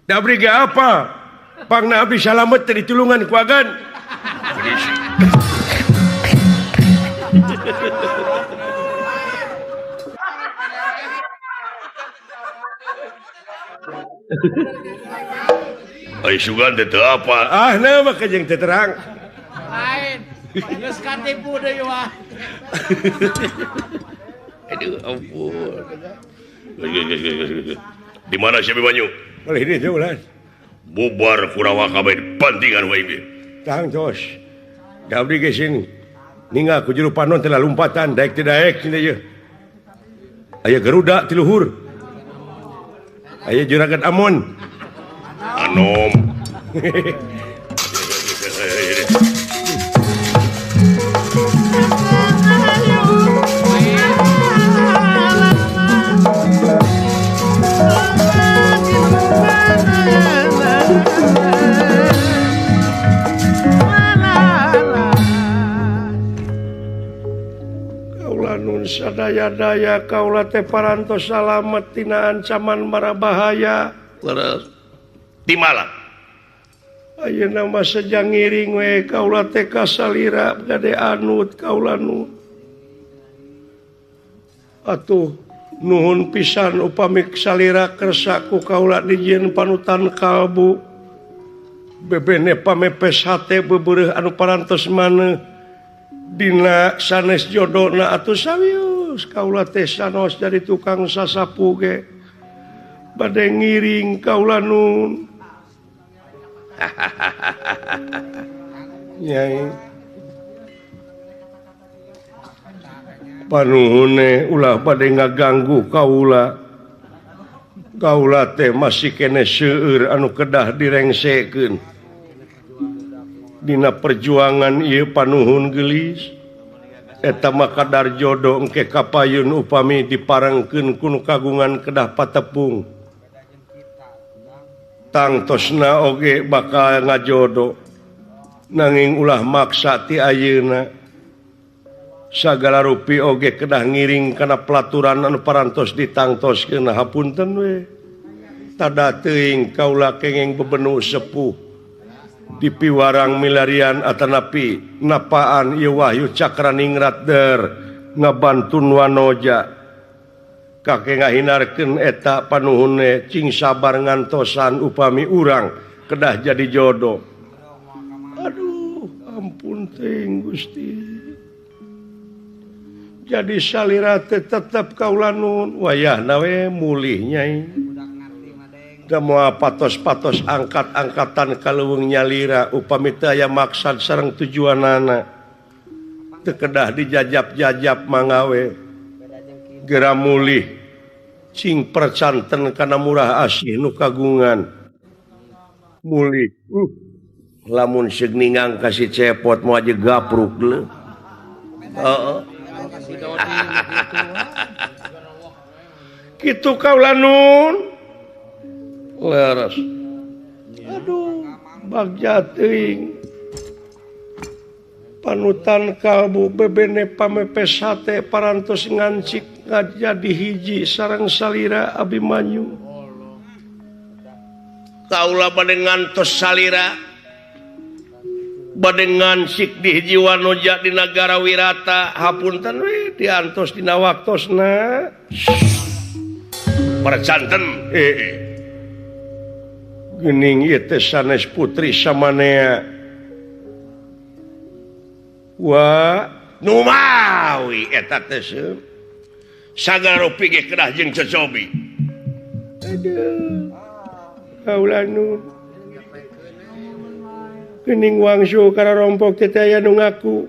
Da abdi ge apa? Pangna abdi salamet teh ditulungan ku agan. Ai sugan teh teu apa? Ah, nah mah jeung teu terang. Lain. Geus katipu deui wah. Aduh ampun. Di mana si Abimanyu? Boleh ini teh ulah. Bubar Kurawa kabeh bantingan wae ieu. Tang tos. Da abdi ge sing ninggal ku juru panon teh lompatan daek teu daek cenah ieu. Aya Garuda ti luhur. Aya Juragan Amon. Anom. Kaula nun sadaya-daya kaula teh parantos salamet tina ancaman mara bahaya. Leres. Di malam. Ayeuna mah sejang ngiring we kaula teh kasalira gade anut kaula nu. Atuh Nuhun pisan upami salira kersa ku kaula dijieun panutan kalbu. Bebene pamepes hate bebereuh anu parantos maneuh dina sanes jodona atuh sawius kaula teh sanos jadi tukang sasapu ge. Bade ngiring kaula nun. Nyai panuhune ulah bade ngaganggu kaula. Kaula teh masih kene seueur anu kedah direngsekeun. Dina perjuangan ieu panuhun geulis eta mah kadar jodoh engke kapayun upami diparengkeun ku nu kagungan kedah patepung. Tangtosna oge bakal ngajodoh nanging ulah maksa ti ayeuna. Sagala rupi oge kedah ngiring kana pelaturan anu parantos ditangtoskeun. Hapunten we tada teuing kaula kenging bebenu sepuh dipiwarang milarian atanapi napaan ieu Wahyu Cakraningrat der ngabantun wanoja. Kakek ngahinarkeun eta panuhune cing sabar ngantosan upami urang kedah jadi jodoh. Aduh ampun teuing Gusti. Jadi salira teh tetep kaula nun wayahna we mulih nyai. Da moal patos-patos angkat-angkatan kaleuweung nyalira upami teu aya maksad sareng tujuanana. Teu kedah dijajap-jajap mangawe. Gera mulih cing percanten kana murah asih nu kagungan. Mulih lamun seug ningang ka si Cepot moal jeung gapruk leuh. Heeh. Kitu kaula nun. Leres. Aduh, bagja teuing. Panutan kalbu bebene pamepes hate parantos ngancik ngajadi hiji sareng salira Abimanyu. Kaula bade ngantos salira bade ngancik di hiji wanoja di nagara Wirata. Hapunten we diantos dina waktosna. Percanten Geuning ieu teh sanes putri samanea. Wa numawi eta teh sagala rupi ge kedah jeung cocobi. Aduh kaula nu geuning wangsu kararompok teh aya nu ngaku.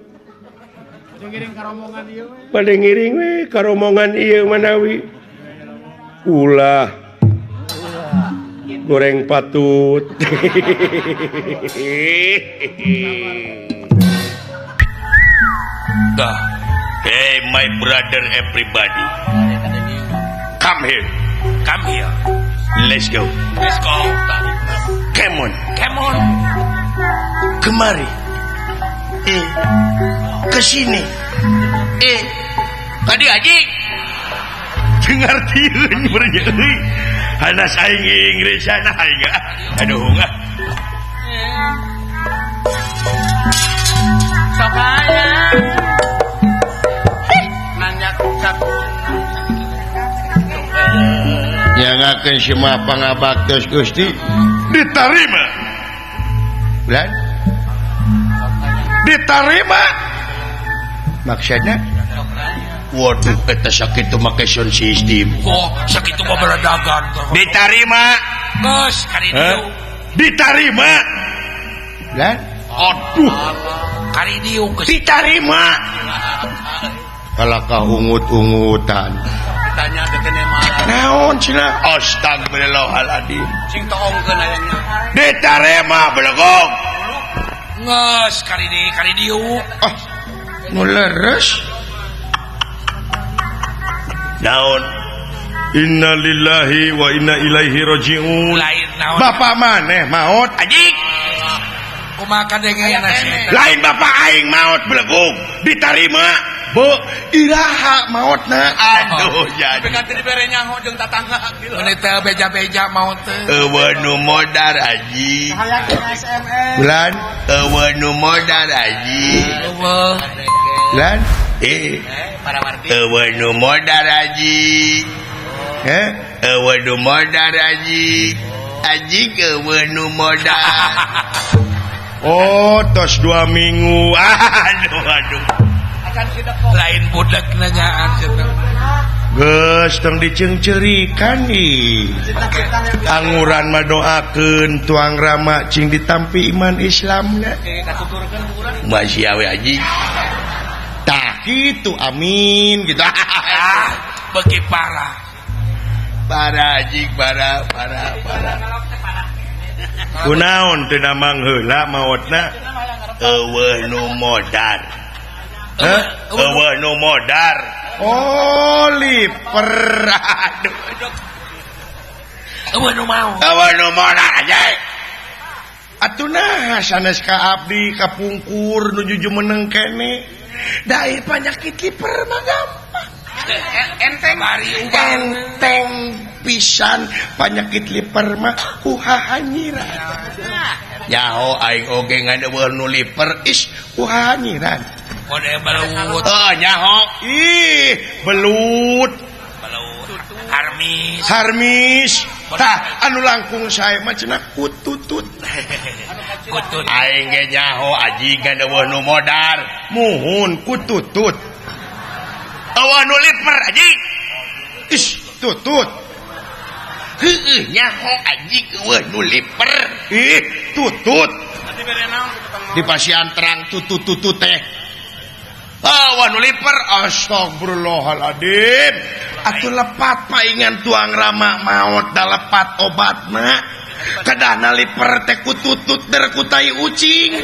Bade ngiring we karomongan ieu manawi. Ulah goreng patut. Dah. Hey my brother everybody. Come here. Come here. Let's go. Let's go. Come on. Come on. Kemari. Ke sini. Tadi haji. Dengar tieun bernya euy. Hanas aing Inggris sana aing. Aduh ngah. Sok aya. Nanya ku nyangakeun semua pangabaktos Gusti diterima. Bulan diterima. Maksudnya waduh eta sakitu make sound system. Oh, sakitu mah beledagan. Diterima. Geus kari dieu. Diterima. Bulan aduh kari dieu geus diterima. Kalakah ungut-ungutan. Ditanya ke mah. Naon cenah? Astagfirullahaladzim. Sing toongkeun ayangna. Diterima belegong. Geus kari di kari dieu. Ah, nu leres. Naon? Innalillahi wa inna ilaihi rajiun. Lain naon? Bapak maneh maot anjing. Kumaha kadengena sih? Lain bapak aing maot belegong. Diterima. Bu, iraha maotna. Aduh, jadi. Tapi kan teu dibere nyaho jeung tatangga. Meuni teh beja-beja maot teh. Eueuh nu modar aji. Hayang SMS. Bulan Eueuh nu modar aji. Eueuh. Bulan Eueuh nu modar haji. Heh, eueuh nu modar haji. Haji eueuh nu modar. Oh, tos 2 minggu. Aduh aduh. Lain budak nanyaan cenah. Geus tong diceungceurikan ih. Anguran mah doakeun tuang Rama cing ditampi iman Islamna. Masih awe haji. Tah kitu amin gitu. Beuki parah. Parah haji, parah parah parah. Kunaon teu namang heula maotna? Eueuh nu modar. Heh? Eueuh nu modar. Oh, liper. Aduh. Eueuh nu mau. Eueuh nu modar aja. Atuh nah sanes ka abdi kapungkur nuju jumeneng kene. Da ieu panyakit liper mah gampang. Enteng bari ubah. Enteng pisan panyakit liper mah kuhahanyiran. Nyaho aing oge ngan eueuh nu liper is kuhahanyiran. Kode belut. Oh, nyaho. Ih, belut. Belut. Harmis. Harmis. Tah, anu langkung sae mah cenah kututut. Kutut. Aing ge nyaho aji ngan eueuh nu modar. Muhun kututut. Eueuh nu liper aji. Is, tutut. Heueuh nyaho aji eueuh nu liper. Ih, tutut. Di pasian terang tutut-tutut teh. Awan nu liper astagfirullahaladzim. Atuh lepat paingan tuang Rama maot da lepat obatna. Kedahna liper teh kututut der ku tai ucing.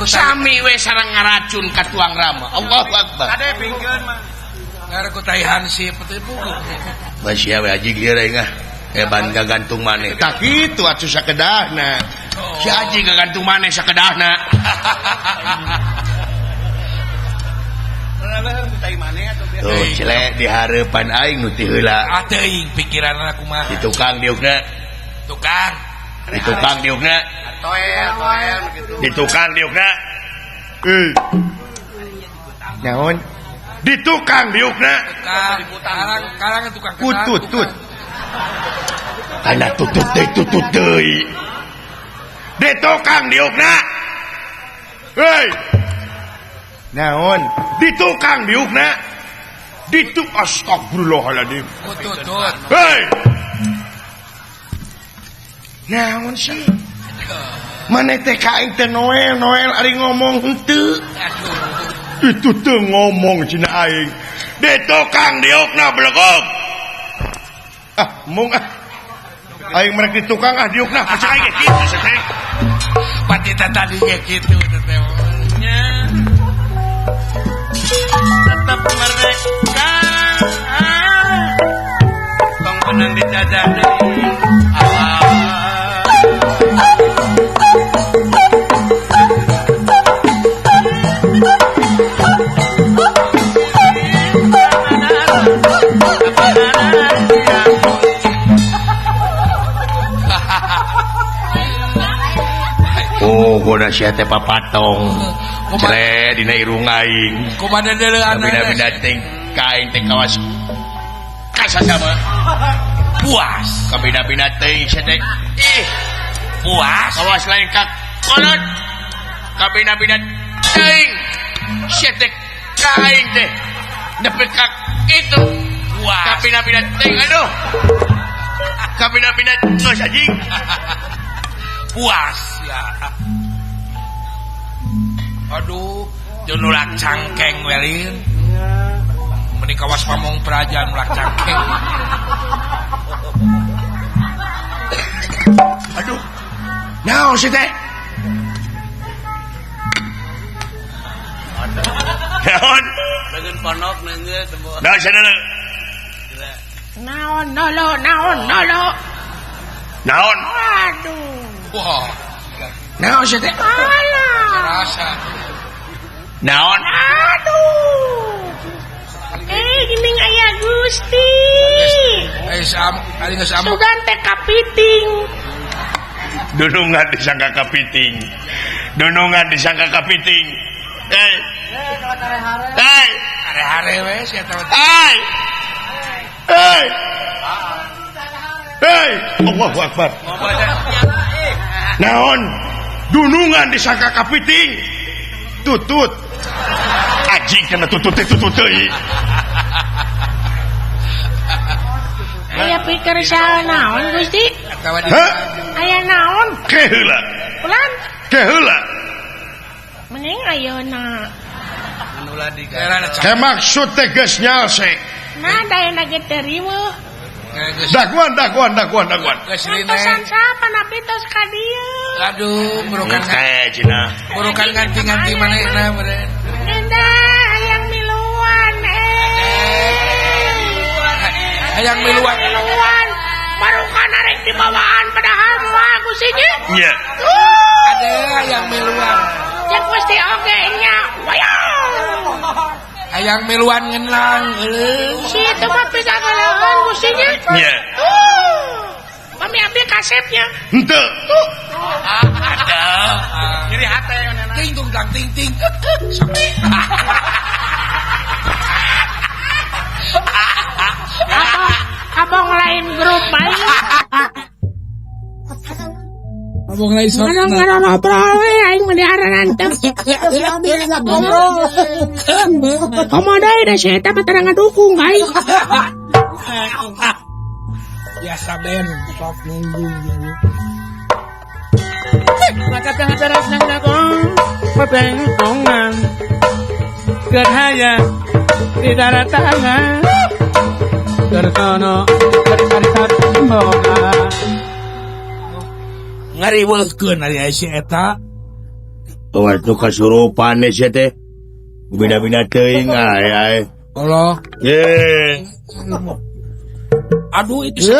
Sami we sareng ngaracun ka tuang Rama. Allahu akbar. Kade pingkeun mah. Dar ku tai hansip teh puguh. Masih we haji lieur aing ah. Eban gagantung maneh. Tak kitu atuh sakedahna. Si haji gagantung maneh sakedahna. Tuh cile di hareupan aing nu ti heula. Ah teuing pikiranna kumaha. Di tukang diukna. Tukang. Di tukang diukna. Toel toel gitu. Di tukang diukna. Naon? Di tukang diukna. Tukang. Karang tukang. Kututut. Kana tutut deui tutut deui. Di tukang diukna. Hei. Naon? Di tukang diukna. Di tu astagfirullahaladzim. Kututut. Hei. Naon sih? Maneh teh ka aing teh Noel, Noel ari ngomong henteu. Itu teu ngomong cenah aing. Di tukang diukna belegog. Ah, mung ah. Aing merek di tukang ah diukna. Asa aing ge kitu teh. Patita tadi ge kitu teh. Nya. Tetap merdeka. Tong menang dijajah deui. Allah. Oh, goda sia teh papatong. Cere dina irung aing. Kumaha deuleuan. Bina-bina teh ka aing teh kawas kasasama. Puas. Kabina-bina teh sia teh. Ih, puas. Kawas lain ka kolot. Kabina-bina teuing. Sia teh ka aing teh. Nepi ka kitu. Puas. Kabina-bina teuing aduh. Kabina-bina geus anjing. Puas ya. Aduh, jeung nulak cangkeng welin. Meni kawas pamong praja nulak cangkeng. Aduh. Naon sih teh? Naon? Leungeun ponok neungeut teu. Naon cenah? Naon nolo, naon nolo. Naon? Aduh. Wah. Naon sih teh? Alah. Rasa. Naon? Aduh. Geuning aya Gusti. Sugan teh kapiting. Dunungan disangka kapiting. Dunungan disangka kapiting. Hei. Hei. Hare-hare we sia teh. Hei. Hei. Hei, Allahu Akbar. Naon? Dunungan disangka kapiting. Tutut. Anjing kena tutut teh tutut deui. Aya pikir saha naon Gusti? Hah? Aya naon? Ke heula. Ulan. Ke heula. Mending ayeuna. Ke maksud teh geus nyalse. Nah, da ge teu riweuh. Daguan daguan daguan daguan. Ngantosan sapa napi tos ka dieu. Aduh, burukan teh cenah. Burukan ganti-ganti manehna meureun. Nenda hayang miluan Hayang miluan. Miluan. Barukan arek dibawaan padahal moal Gusti nya. Nya. Ada hayang miluan. Cek Gusti oge nya. Wayang. Hayang miluan ngenang eueuh. Si itu mah pikagaleueun Gusti nya. Nya. Pami abdi kasepnya. Henteu. Ada. Nyeri hate ting tung tang ting ting. Abang lain grup bae. Abang lain sok. Ngono ngobrol we aing mah diaranantep. Ngobrol. Komo deui da si eta mah tara ngadukung ka aing. Biasa ben sok nunggu. Pebengkongan gerhaya di daratangan gertono gercarita boga ngariweuhkeun ari si eta waktu kasurupan sia teh beda-beda teuing ae ae Allah ye aduh itu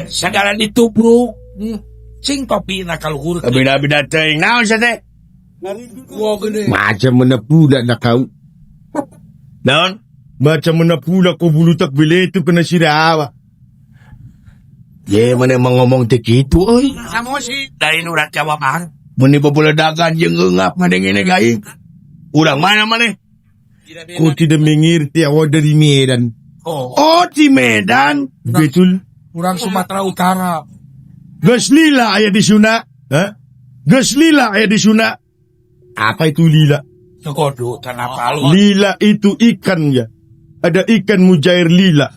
segala ditubruk cing topi na kaluhur beda-beda teuing naon sia teh macam mana pula nak kau naon macam mana pula kau bulu tak boleh itu kena sirawa ye mana emang ngomong teh kitu euy samosi dari nurat jawaban mun diboboledagan jeung eungap ngadengene gaing urang mana maneh ku tidak mengerti awak dari Medan oh di Medan betul urang Sumatera Utara geus lila aya di Sunda hah geus lila aya di Sunda apa itu lila? Kodo, kenapa lu? Lila itu ikan ya. Ada ikan mujair lila.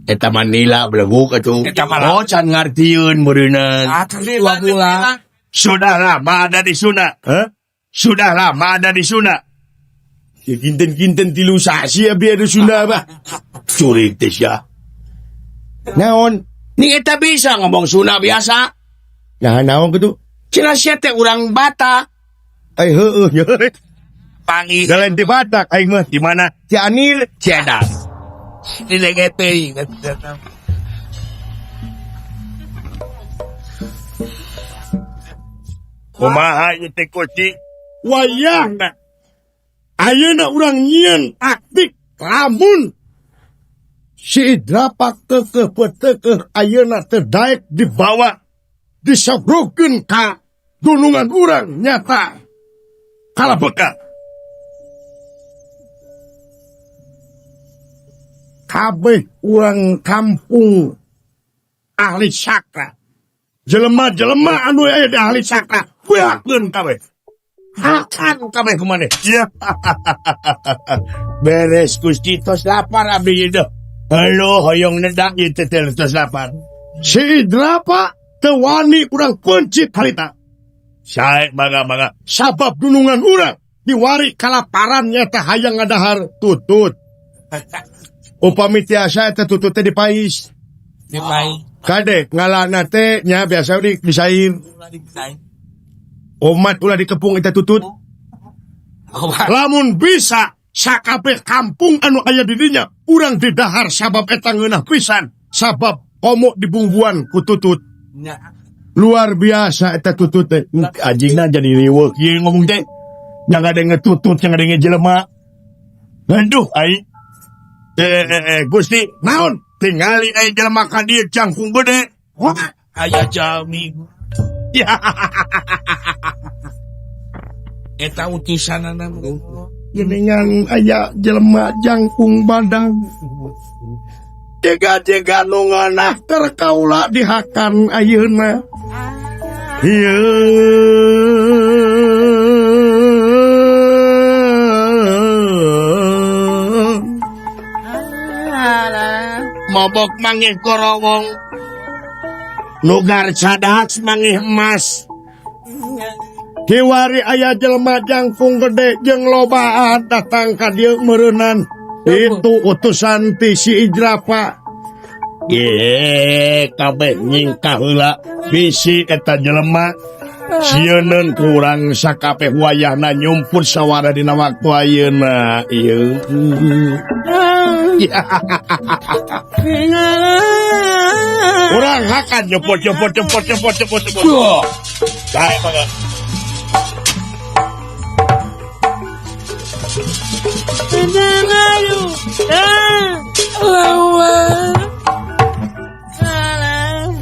Eta mah nila beleguk atuh. Oh can ngartieun meureunna. Ah, dua bulan. Sudah lama ada di Sunda. Hah? Sudah lama ada di Sunda. Ya kinten-kinten tilu sasi abi ada Sunda bah. Curik teh sia. Naon? Ni eta bisa ngomong Sunda biasa. Nah, naon kitu? Cenah sia teh urang Batak. Ai heueuh nya. Pangi. Jalan di Batak aing mah di mana? Cianir, Ciadas. Di teuing. Kumaha ieu teh Gusti? Wayahna. Ayeuna urang nyieun taktik lamun si Idrapak keukeuh peuteukeuh ayeuna teu daek dibawa disobrokeun ka gunungan urang nyata kalah bekal. Kabeh urang kampung ahli sakra. Jelema-jelema anu aya di ahli sakra, beakeun kabeh. Hakan kabeh kumaneh. Iya. Beres Gusti tos lapar abdi ieu. Halo hoyong nedak ieu teh tos lapar. Si Idrapa teu wani urang pencit harita. Sae mangga-mangga sabab gunungan urang diwari kalaparan nyata hayang ngadahar tutut. Upami tiasa eta tutut teh dipais. Dipais. Kade ngalana teh nya biasa di disair. Omat ulah dikepung eta tutut. Lamun bisa sakabeh kampung anu aya di dinya urang didahar sabab eta ngeunah pisan sabab komo dibungbuan ku tutut. Nya. Luar biasa eta tutut teh. Anjingna jadi riweuh ieu ngomong teh. Yang ada ngetutut, yang ada ngejelema. Aduh aing. Gusti, naon? Tingali aing jelema ka dieu jangkung gede. Wah, aya jami. Ya. Eta utusanana Geningan aya jelema jangkung badang. Jega-jega nu ngeunah keur kaula dihakan ayeuna. Ieu mabok mangih korowong nugar cadas mangih emas. Kiwari aya jelema jangkung gede jeung lobaan datang ka dieu meureunnan. Itu utusan ti si Ijrapa. Ye, kabeh nyingkah heula bisi eta jelema sieuneun ku urang sakabeh wayahna nyumput sawara dina waktu ayeuna. Ieu. Urang hakan nyumput nyumput nyumput nyumput nyumput nyumput. Dae mangga.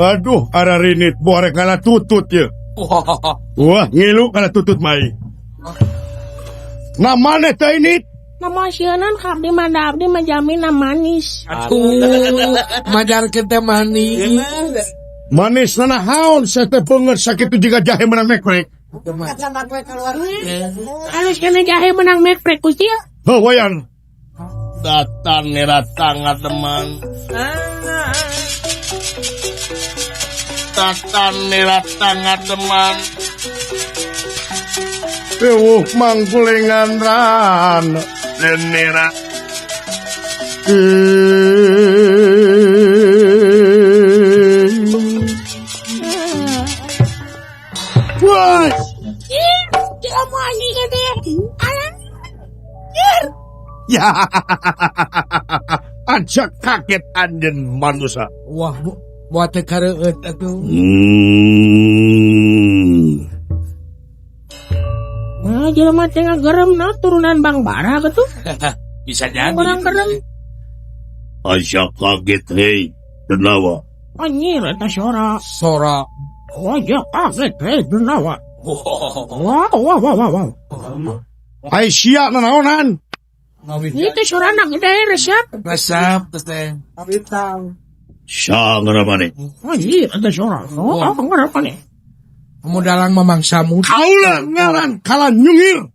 Aduh, ara rinit borek kana tutut ye. Wah, ngilu kana tutut mai. Nah maneh teh ini? Nama sieunan ka abdi mah da abdi mah jamina manis. Atuh, majarkeun teh manis. Manis nanahaon saya teh beungeut sakitu jiga jahe menang mekrek. Halus kana jahe menang mekrek Gusti. Heuh wayan. Datang datang teman. Datang datang teman. Ewuh mangkulengan ran lenera. Wah. Ih, jelema anjing gede. Alah. Ya. Aja kaget anjeun manusia. Wah, buat teh kareueut atuh. Nah, jelema teh ngagerem na turunan Bang Bara gitu. Bisa jadi. Orang gerem. Aja kaget hei Denawa. Anjir eta sora. Sora. Aja kaget hei Denawa. Wah, wah, wah, wah, wah. Ai sia nanaonan? Itu sorana gede resep. Resep teh. Sa ngaramane. Anjir eta sora. Oh, ngaramane. Mudalang mamangsa muda. Kaula ngaran kala nyungir.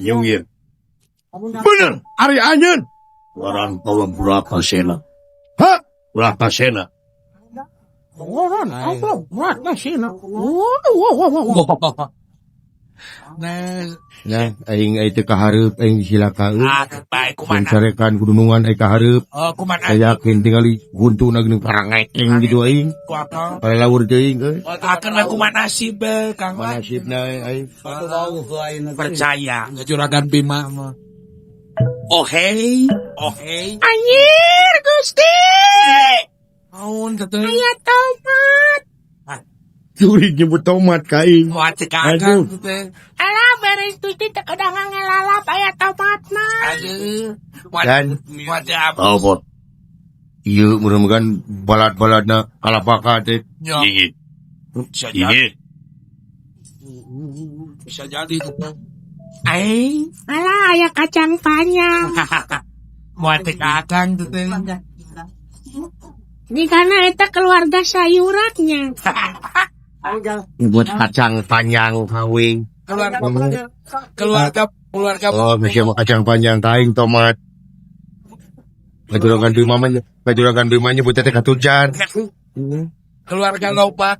Nyungir. Bener, ari anjeun. Ngaran kaula Bratasena. Hah? Bratasena. Ngaran kaula Bratasena. Wah, wah, wah, wah. Nah, aing teu kahareup aing silakaeun. Ah, bae kumaha. Carekan gunungan aing kahareup. Oh, kumaha. Saya yakin tingali guntuna geuning parangekeng gitu aing. Palawur teuing euy. Akan we kumaha nasib Kang. Nasibna aing. Percaya juragan Bima mah. Oh hey, oh hey. Anjir Gusti. Naon teh? Aya tomat. Curi nyebut tomat ka aing. Moal cek akang teh. Alah beres Gusti teh kedah ngelalap aya tomatna. Aduh. Dan moal teh apa? Apa? Ieu mudah-mudahan balad-baladna kalapaka teh. Iya. Bisa jadi. Bisa jadi teh. Aing. Alah aya kacang panjang. Moal teh ka akang teh. Di kana eta keluarga sayuratnya. Buat kacang panjang kawin. Keluarga keluarga. Oh, masih mau kacang panjang taing tomat. Kajuragan Bima mah, kajuragan Bima nyebut teh katujan. Keluarga loba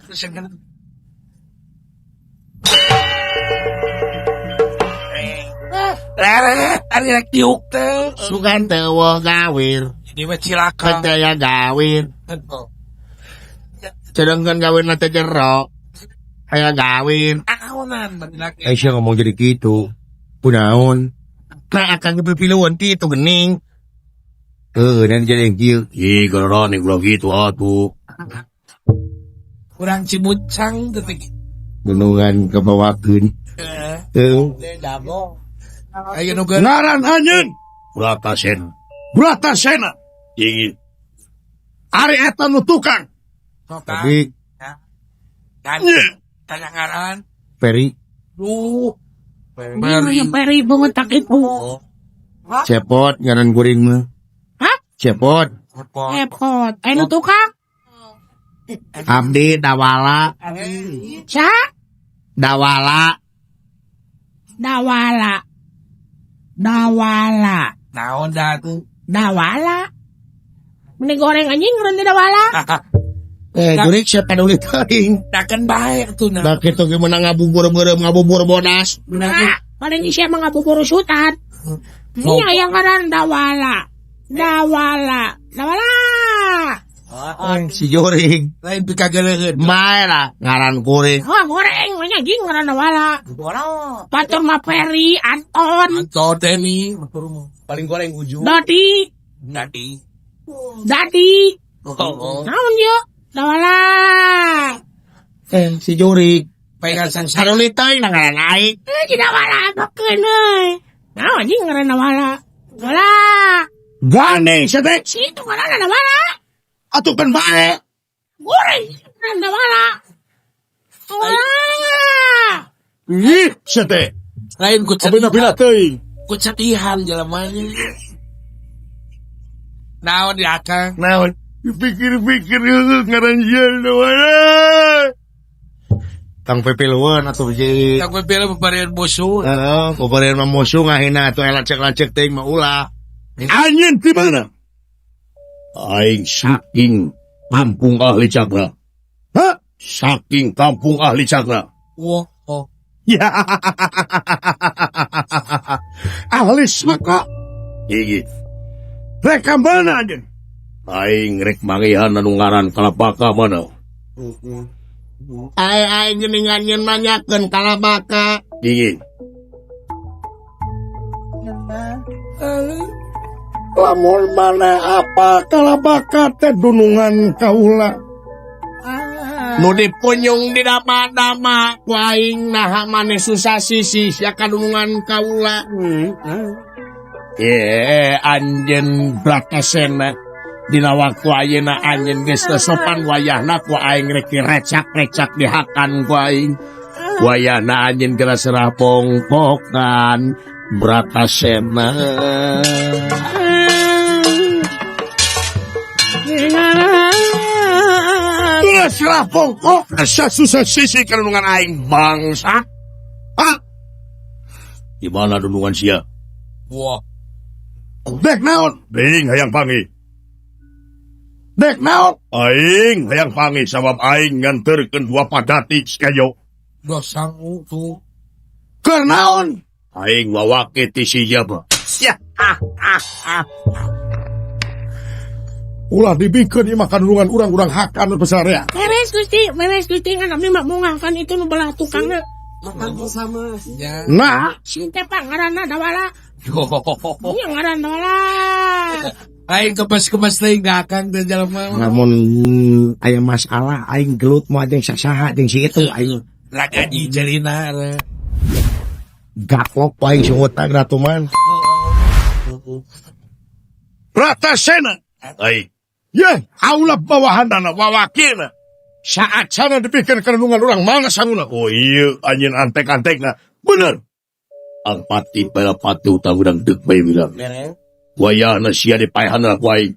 Leret, ari rek diuk teh. Sugan teu gawir. Ini mah cilaka. Teu aya gawir. Sedangkan gawir teh jero. Aya gawir. Aonan bari Eh sia ngomong jadi kitu. Kunaon? Nah akang pipiluan kitu gening. Dan jadi kieu. Ih, geroran ulah kitu atuh. Kurang cimucang teh. Gunungan kabawakeun. Heuh. Ayo nu ngaran anjeun Bratasena. Bratasena. Ingin. Ari eta nu tukang. Tapi kan. Nya. Tanya ngaran. Peri. Duh. Peri. Peri banget tak itu. Cepot ngaran kuring mah. Hah? Cepot. Cepot. Anu tukang? Abdi Dawala. Sa? Dawala. Dawala. Dawala. Naon dah tuh? Dawala. Mending goreng anjing ngaran teh Dawala. Jurik siapa peduli teuing. Dakan bae tuh nah. Da kitu ge meunang ngabubur beureum ngabubur bodas. Nah, paling isia mah ngabubur sultan. Ini aya ngaran Dawala. Dawala. Dawala. Si Jurik. Lain pikageuleun. Mae lah ngaran kuring. Wah, goreng we anjing ngaran Dawala. Batur mah Peri, Anton. Anton Teni, paling goreng ujung. Dadi. Dadi. Dadi. Oh. Naon yeuh? Dawala. Si Jurik. Pengen sang saduli teuing ngaran aing. Si Dawala bekeun euy. Naon anjing ngaran Dawala? Dawala. Gandeng sia teh. Si itu ngaran Dawala. Atuh kan bae. Goreng ngaran Dawala. Dawala. Ih, sia teh. Lain ku Abina-bina teuing. Ku cetihan jelema nya. Naon di akang? Naon? Pikir-pikir ngaran sieun Dawala. Tang pepiluan atau jadi Tang pepiluan bebarian musuh. Heeh, bebarian mah musuh ngahina atuh lacek-lacek teuing mah ulah. Anjeun di mana? Aing saking kampung ahli cakra. Hah? Saking kampung ahli cakra. Wah, oh. Ya. Ahli saka. Iki. Rek ka mana anjeun? Aing rek mangihan anu ngaran Kalabaka mana? Aing geuningan nyeun nanyakeun Kalabaka. Dingin. Lamun mana apa Kalabaka teh dunungan kaula. Nu dipunyung di dama-dama ku aing naha maneh susah sisih sia kadunungan kaula. Anjeun Bratasena dina waktu ayeuna anjeun geus teu sopan wayahna ku aing rek recak-recak dihakan ku aing. Wayahna anjeun geura serah pongpokan Bratasena. Geus serah pongpok susah sisi kadunungan aing bangsa. Hah? Di mana dunungan sia? Wah. Dek naon? Ding hayang panggih. Dek naon? Aing hayang panggih sabab aing nganterkeun dua padati sikayo. Dua sangu tuh. Keur naon? Aing wawake ti si jaba. Sia. Ulah dibikeun ieu mah kadunungan urang-urang hakan besar ya. Beres Gusti, beres Gusti kan abdi mah mungahkan itu nu belah tukangna. Makan bersama. Nah, sing teh pangaranna Dawala. Nya ngaran Dawala. Aing kemas-kemas teuing da akang teh jelema. Lamun aya masalah aing gelut moal jeung sasaha jeung si itu aing. Lagaji jelina. Gaklok aing sungutan ratuman. Bratasena. Aing. Ye, aula bawahanana wawakina. Saat sana dipikir kadunungan urang mana sanguna. Oh iya, anjeun antek-antekna. Bener. Ang pati para pati utang urang deuk bae bilang. Wayahna sia dipaehanna ku aing.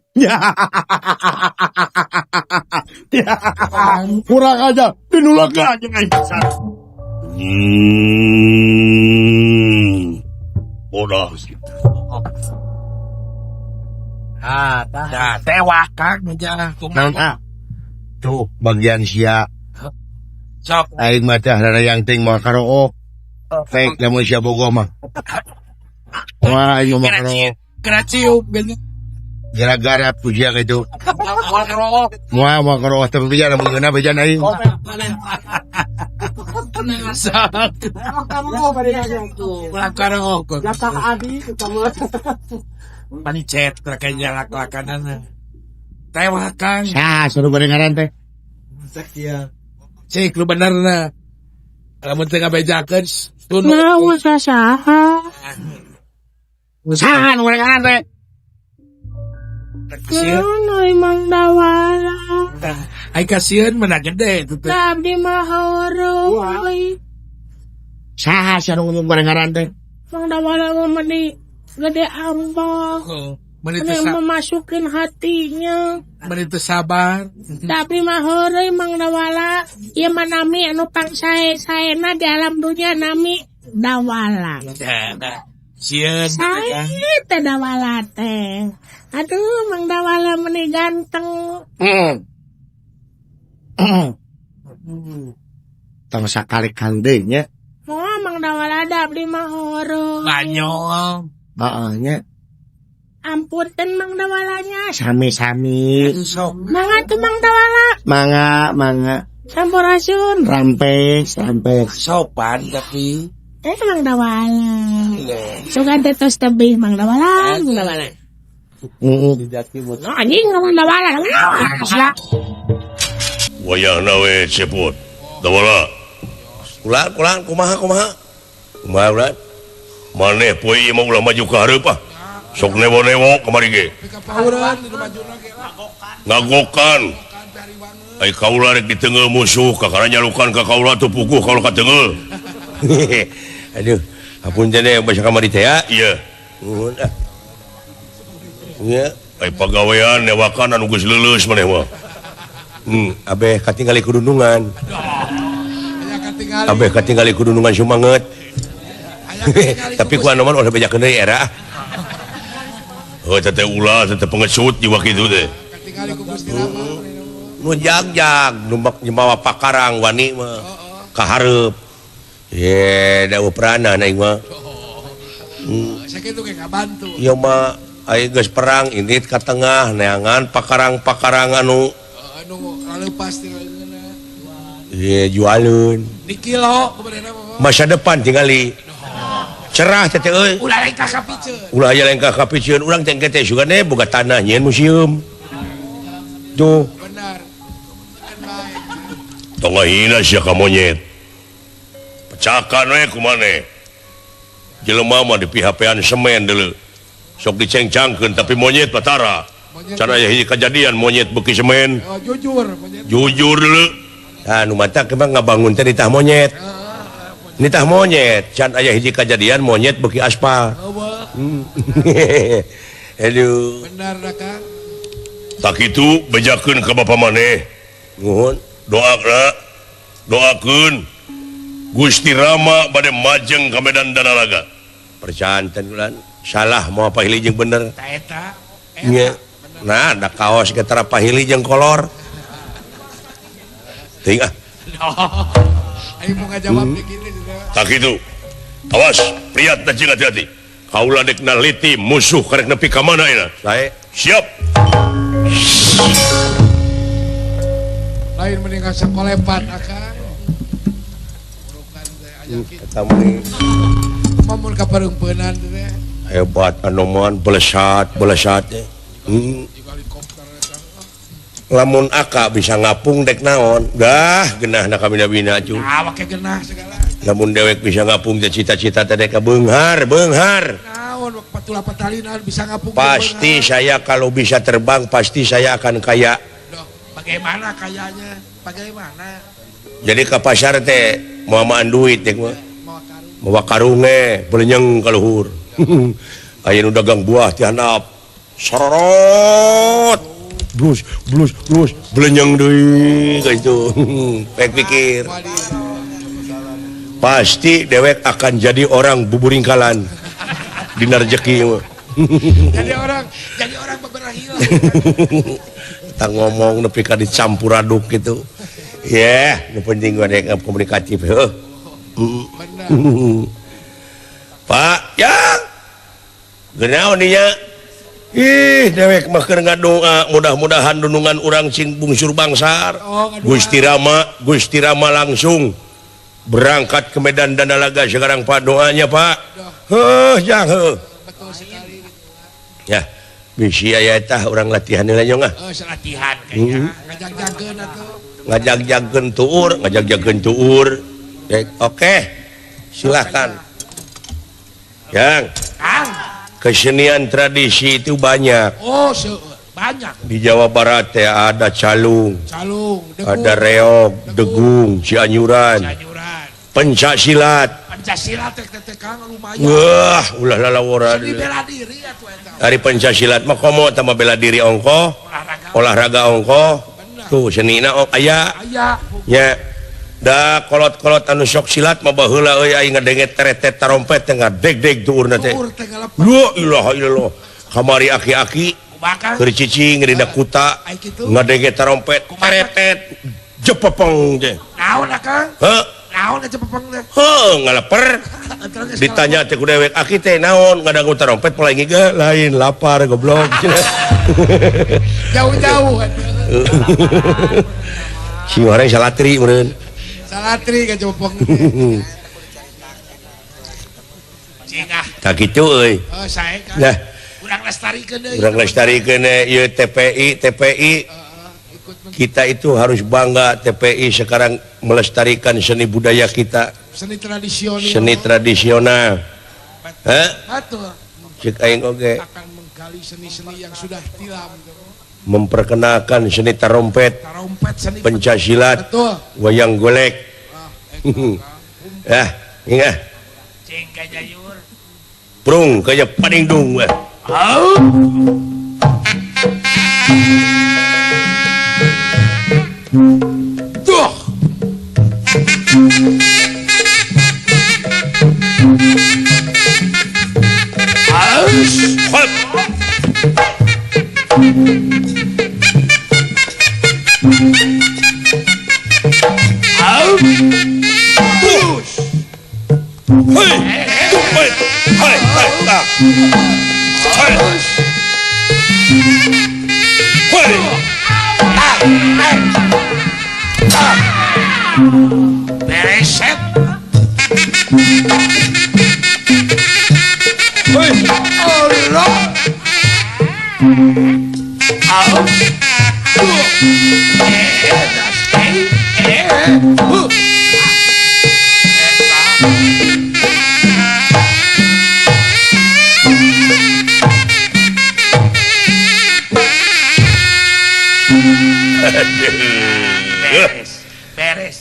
Kurang aja dinulaga jeung aing besar. Bodoh. Ah, tah tewak kang aja. Naon ah? Tuh bagian sia. Sok aing mah teh rada yang ting moal karook. Fek lamun sia bogoh mah. Wah, aing mah karook. Keracium gitu. Gara-gara pujian itu. Moal karook. Moal karook teh beja lamun ngeunah beja aing. Ulah karook. Panicet kayaknya lak-lakanan. Tewak kang. Sah, suruh barengaran teh. Cek ya. Cek lu bener na. Lamun teu ngabejakeun tunu. Naon saha? Saha nu barengaran teh? Kunaon euy Mang Dawala. Ai kasieun mana gede itu teh. Da abdi mah heureum euy. Saha sia nu ngomong ngaran teh? Mang Dawala mah meni gede ambek. Oh, meni Meni teu memasukin hatinya. Meni teu sabar. Tapi mah heureuy Mang Dawala. Ieu mah nami anu pangsae-saena di alam dunia nami Dawala. Nah, sieun teh kan. Sae teh Dawala teh. Aduh, Mang Dawala meni ganteng. Heeh. Tong sakali-kali deui nya. Moal Mang Dawala da abdi mah heureuy. Banyol. Heeh nya. Ampunten Mang Dawalanya. Sami-sami. Sok. Mangga tuh Mang Dawala. Mangga, mangga. Sampurasun. Rampes, rampes. Sopan tapi. Mang Dawala. Sugan teh tos tebih Mang Dawala, Mang Dawala. Heeh. No, anjing Mang Dawala. Dawala. Wayahna we cepot. Dawala. Ulah, ulah, kumaha, kumaha. Kumaha ulah? Maneh poe ieu mah ulah maju ka hareup ah. Sok newo-newo kamari ge. Ngagokan. Ai kaula rek diteunggeul musuh kakara nyalukan ka kaula teu puguh kaula kateunggeul. Aduh, apunten teh basa kamari teh ya. Iya. Nuhun ah. Nya, Ai pagawean newakan anu geus leuleus maneh mah. Abeh katingali kudunungan. Abeh katingali kudunungan sumanget. Tapi ku anoman ulah bejakeun deui era. Heuh teh ulah teh pengecut jiwa kitu teh. Nu jagjag nu mawa pakarang wani mah ka hareup. Ye, da peranan aing mah. Sakitu ge ngabantu. Ieu mah aing geus perang indit ka tengah neangan pakarang-pakarang anu anu laleupas teh leungeunna. Ye, jualeun. Di kilo kebenerna mah. Masa depan tingali. Cerah teh euy. Ulah lengkah ka piceun. Ulah aya lengkah ka piceun urang teh engke teh sugane boga tanah nyieun museum. Tuh. Benar. Tong ngahina sia ka monyet. Pecakan we ku maneh. Jelema mah dipihapean semen deuleu. Sok dicengcangkeun tapi monyet batara. Can aya hiji kajadian monyet beuki semen. Oh, jujur monyet. Jujur deuleu. Tah nu matak emang ngabangun teh ditah monyet. Nitah monyet, can aya hiji kajadian monyet beuki aspal. Aduh. Benar dah Kang. Tak kitu bejakeun ka bapa maneh. Nuhun. Doakna, doakeun Gusti Rama bade majeng ka Medan Danalaga. Percanten ulan. Salah moal pahili jeung bener. Ta eta. Nya. Nah, da kaos ge tara pahili jeung kolor. Teuing ah. Ayo mau ngajawab begini. Tak itu. Awas, priat dan hati-hati. Kaula dek naliti musuh karek nepi ka mana ina. Sae. Siap. Lain mending sakolepan akang. Urukan teh aya kitu. Eta mah Mun ka pareumpeunnan teh. Hebat anoman belesat, belesat teh. Lamun aka bisa ngapung dek naon. Dah genahna kabina-bina cu. Ah, wake genah segala. Lamun dewek bisa ngapung teh cita-cita teh dek beunghar, beunghar. Naon patula patalina bisa ngapung. Pasti saya kalau bisa terbang pasti saya akan kaya. Loh, bagaimana kayanya? Bagaimana? Jadi ke pasar teh moal duit dek mah. Mawa karung ge belenyeng ka luhur. Aya nu dagang buah ti handap. Sororot. Blus, blus, blus, belenyeng deui kitu. Pek pikir. Pasti dewek akan jadi orang buburingkalan. Dina rejeki mah. Jadi orang beberahil. Tah ngomong nepi ka dicampur aduk gitu. Yeh, nu penting gua dek komunikatif heuh. Pak, ya. Genaon dinya? Ih, dewek mah keur ngadoa mudah-mudahan dunungan urang sing bungsur bangsar. Gusti Rama langsung berangkat ke Medan Danalaga sekarang Pak, doanya Pak. Heuh, jang heuh. Betul sekali. Ya, bisi aya tah urang latihan heula nyong ah. Oh, latihan kayaknya. Ngajagjagkeun atuh. Ngajagjagkeun tuur, ngajagjagkeun tuur. Oke. Silakan. Yang. Kang. Kesenian tradisi itu banyak. Oh, Banyak. Di Jawa Barat teh ada calung, calung, degung, ada reog, degung, Cianjuran, pencak silat. Pencak silat teh teh Kang lumayan. Wah, ulah lalaworan. Seni bela diri atuh eta. Ari pencak silat mah komo tambah bela diri ongkoh, olahraga ongkoh. Tuh senina aya. Aya. Nya da kolot-kolot anu sok silat mah baheula euy aing ngadenge teretet tarompet teh ngadeg-deg tuurna teh. La ilaha illallah. Kamari aki-aki keur cicing dina kuta ngadenge tarompet teretet jepepeng teh. Naon Akang? Heuh. Naon jepepeng teh? Heuh, ngaleper. Ditanya teh ku dewek aki teh naon ngadangu tarompet pola ngiga lain lapar goblok. Jauh-jauh. Si orang salatri meureun. Salatri ka jepepeng. Cingah. Tah kitu euy. Oh, sae Kang. Nah, urang lestarikeun deui. Urang lestarikeun ieu TPI, TPI. Kita itu harus bangga TPI sekarang melestarikan seni budaya kita. Seni tradisional. Seni tradisional. Heh? Betul. Cek aing oge. Akan menggali seni-seni yang sudah tilam. Memperkenalkan seni tarompet, tarompet seni pencak silat, wayang golek. Ah, ingat. Cing kajayur. Prung kaya paningdung weh. Au. Duh. Aus. Hop. Au. Terus. Hei. Hei. Hei. Hei. Hei. Bereset. Hei. Allah. Au. Beres, beres.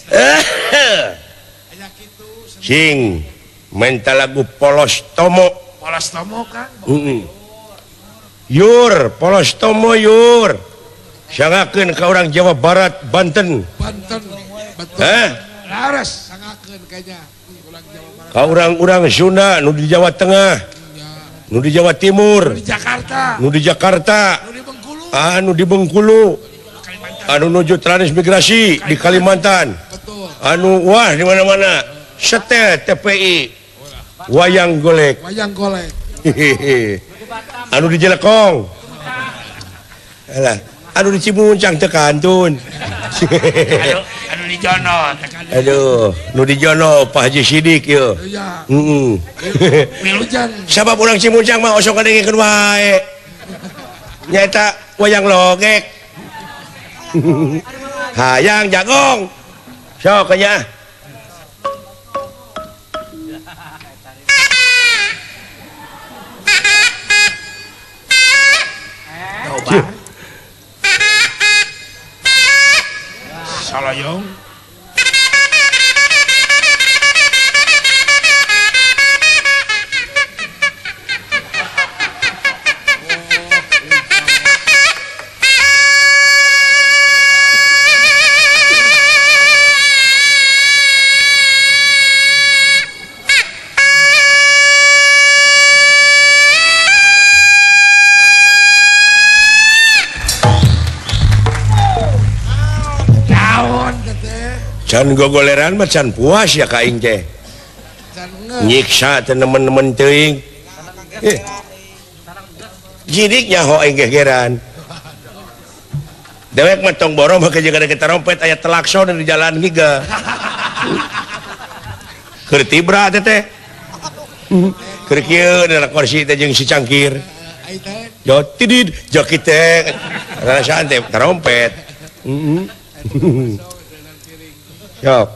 Sing menta lagu Polos Tomo. Polos Tomo kan? Yur, Polos Tomo yur. Sangakeun ka orang Jawa Barat, Banten. Banten. Betul. Heh? Laras sangakeun kayaknya urang Jawa Barat. Ka urang-urang Sunda nu di Jawa Tengah. Nu di Jawa Timur. Nu di Jakarta. Nu di Jakarta. Nu di Bengkulu. Anu di Bengkulu. Anu nuju transmigrasi di Kalimantan. Betul. Anu wah di mana-mana. Setel TPI wayang golek. Wayang golek. Anu di Jelekong. Alah, anu di Cimuncang teu kantun. Anu di Jono teu kantun. Aduh, nu di Jono Pak Haji Sidik ieu. Iya. Heeh. Wilujeng. Sabab urang Cimuncang mah osok ngadengikeun wae. Nyaeta wayang logek. Hayang jagong. Sok nya. Salayong. Can gogoleran mah can puas ya ka aing teh. Nyiksa teh nemen-nemen teuing. Jidik nyaho aing gegeran. Dewek mah tong borong make jeung ada trompet aya telakson di jalan giga. Keur tibra teh teh. Keur kieu dina kursi teh jeung si cangkir. Jo tidid joki teh rasaan teh trompet. Heeh. Siap.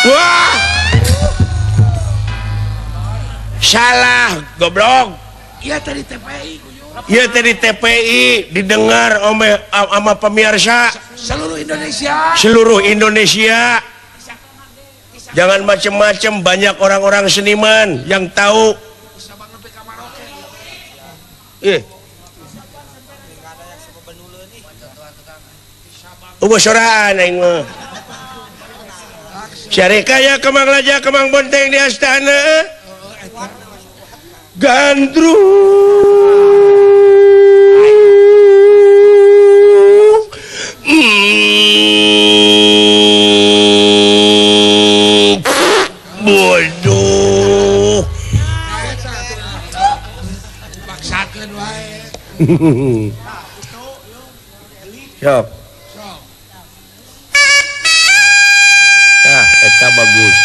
Wah. Salah, goblok. Iya tadi TPI. Iya tadi TPI didengar sama pemirsa seluruh Indonesia. Seluruh Indonesia. Jangan macem-macem, banyak orang-orang seniman yang tahu. Ubuh soraan aing mah. Syarika ya Kemang Raja Kemang Bonteng di astana. Gandrung. Bodoh. Paksakeun wae. Siap. Ah, eta bagus.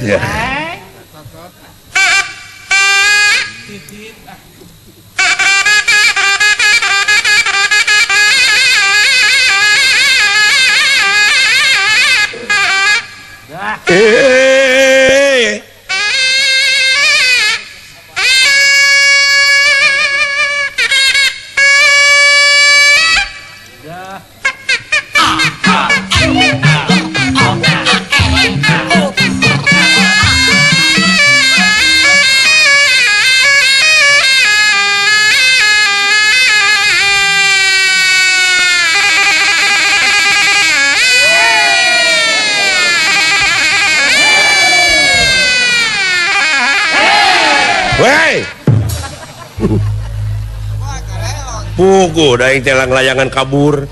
Ya. Wey. Puguh daing telang layangan kabur.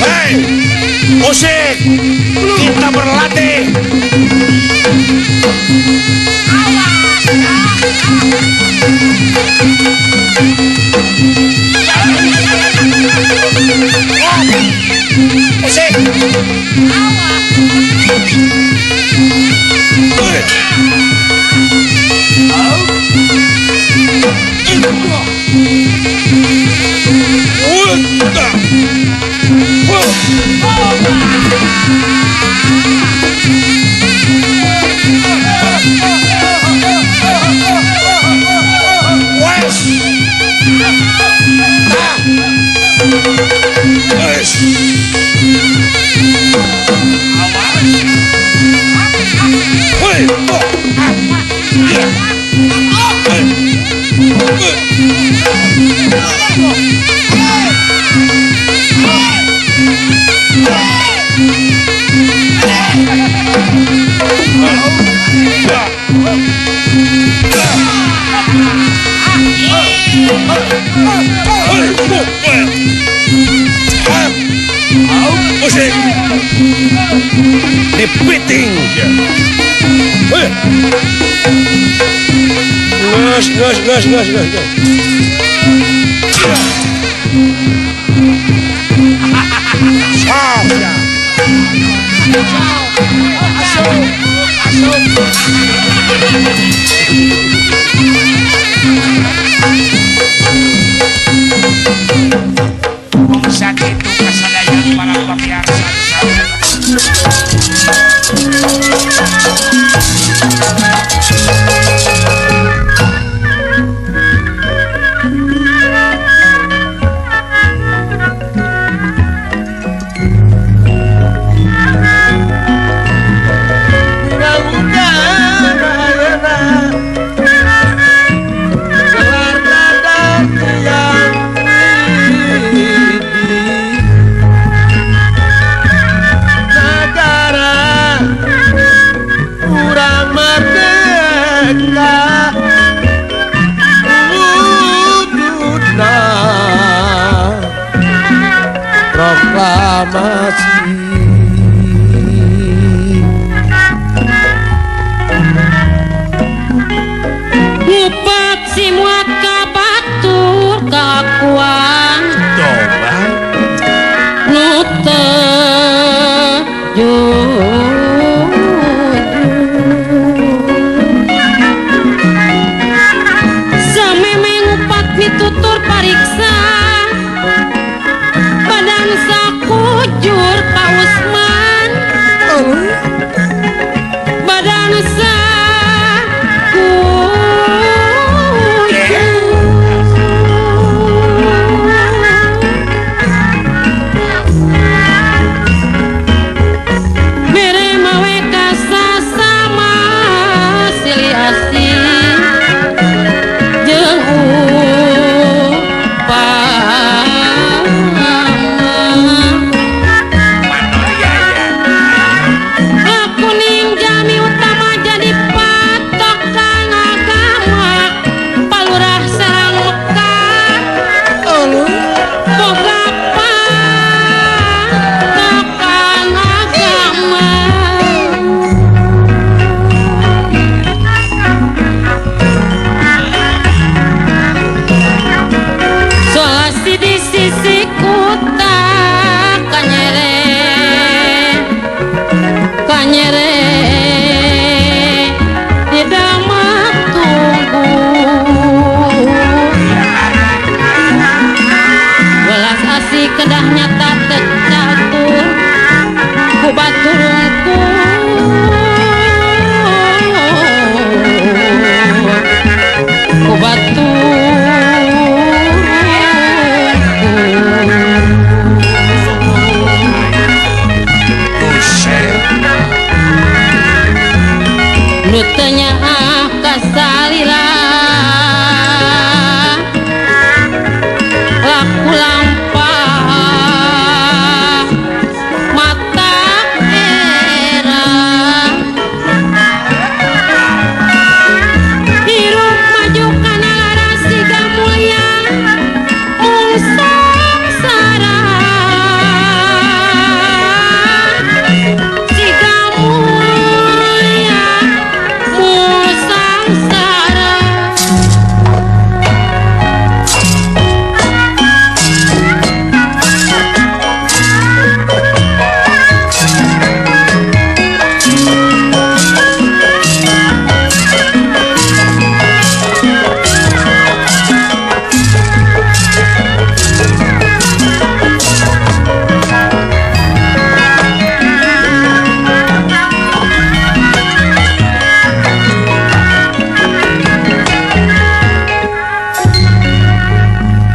Hey, musik, kita berlatih. Musik. Geus geus geus geus geus. Bungsa itu kasalayan para papiarsa Ngupat si muat ka batur kakuan nu teu jujur. Sameme ngupat mitutur pariksa badan sakujur Pak Usman badan sakujur. Mere mawe kasasama silih asih jeung upama. Kuning jami utama jadi patokan agama Palurah Serang Mekah boga patokan agama. Solasi di sisi kuta kanyere kanyere tidak matunggu welas asih kedah nyata tecatur ku baturungku ku baturungku. Nu teu nyaah ka salila laku lampah mata era hirup maju kana laras siga mulya mung sangsara siga mulya mung sangsara.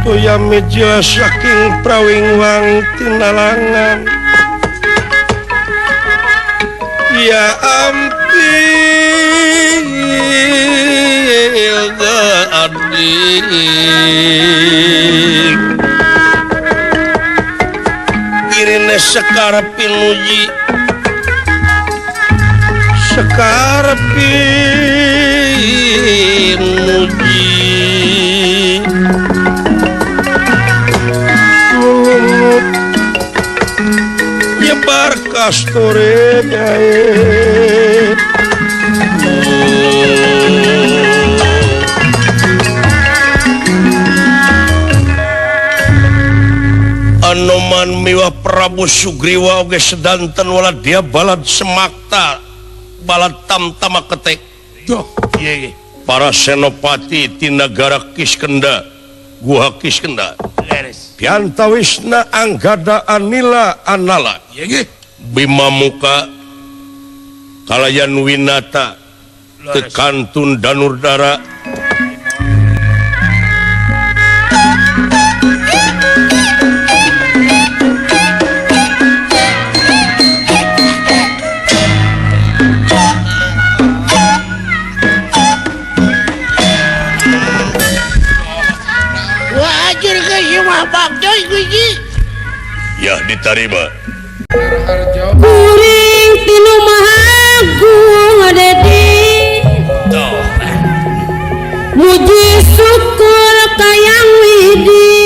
Toya meja saking prawingwang tinalangan ya ampil adik kirine sekar pinuji sekar pinuji nyebar kastore nyae. Anoman miwah Prabu Sugriwa oge sedanten wala dia balad semakta balad tamtama ketek. Para senopati ti nagara Kiskenda Guha Kiskenda Piantawisna Anggada Anila Anala Bima Muka Kalayan Winata Tekantun Danurdara Ya diterima. Kuring tilu mahagung dedi muji syukur kayang widi.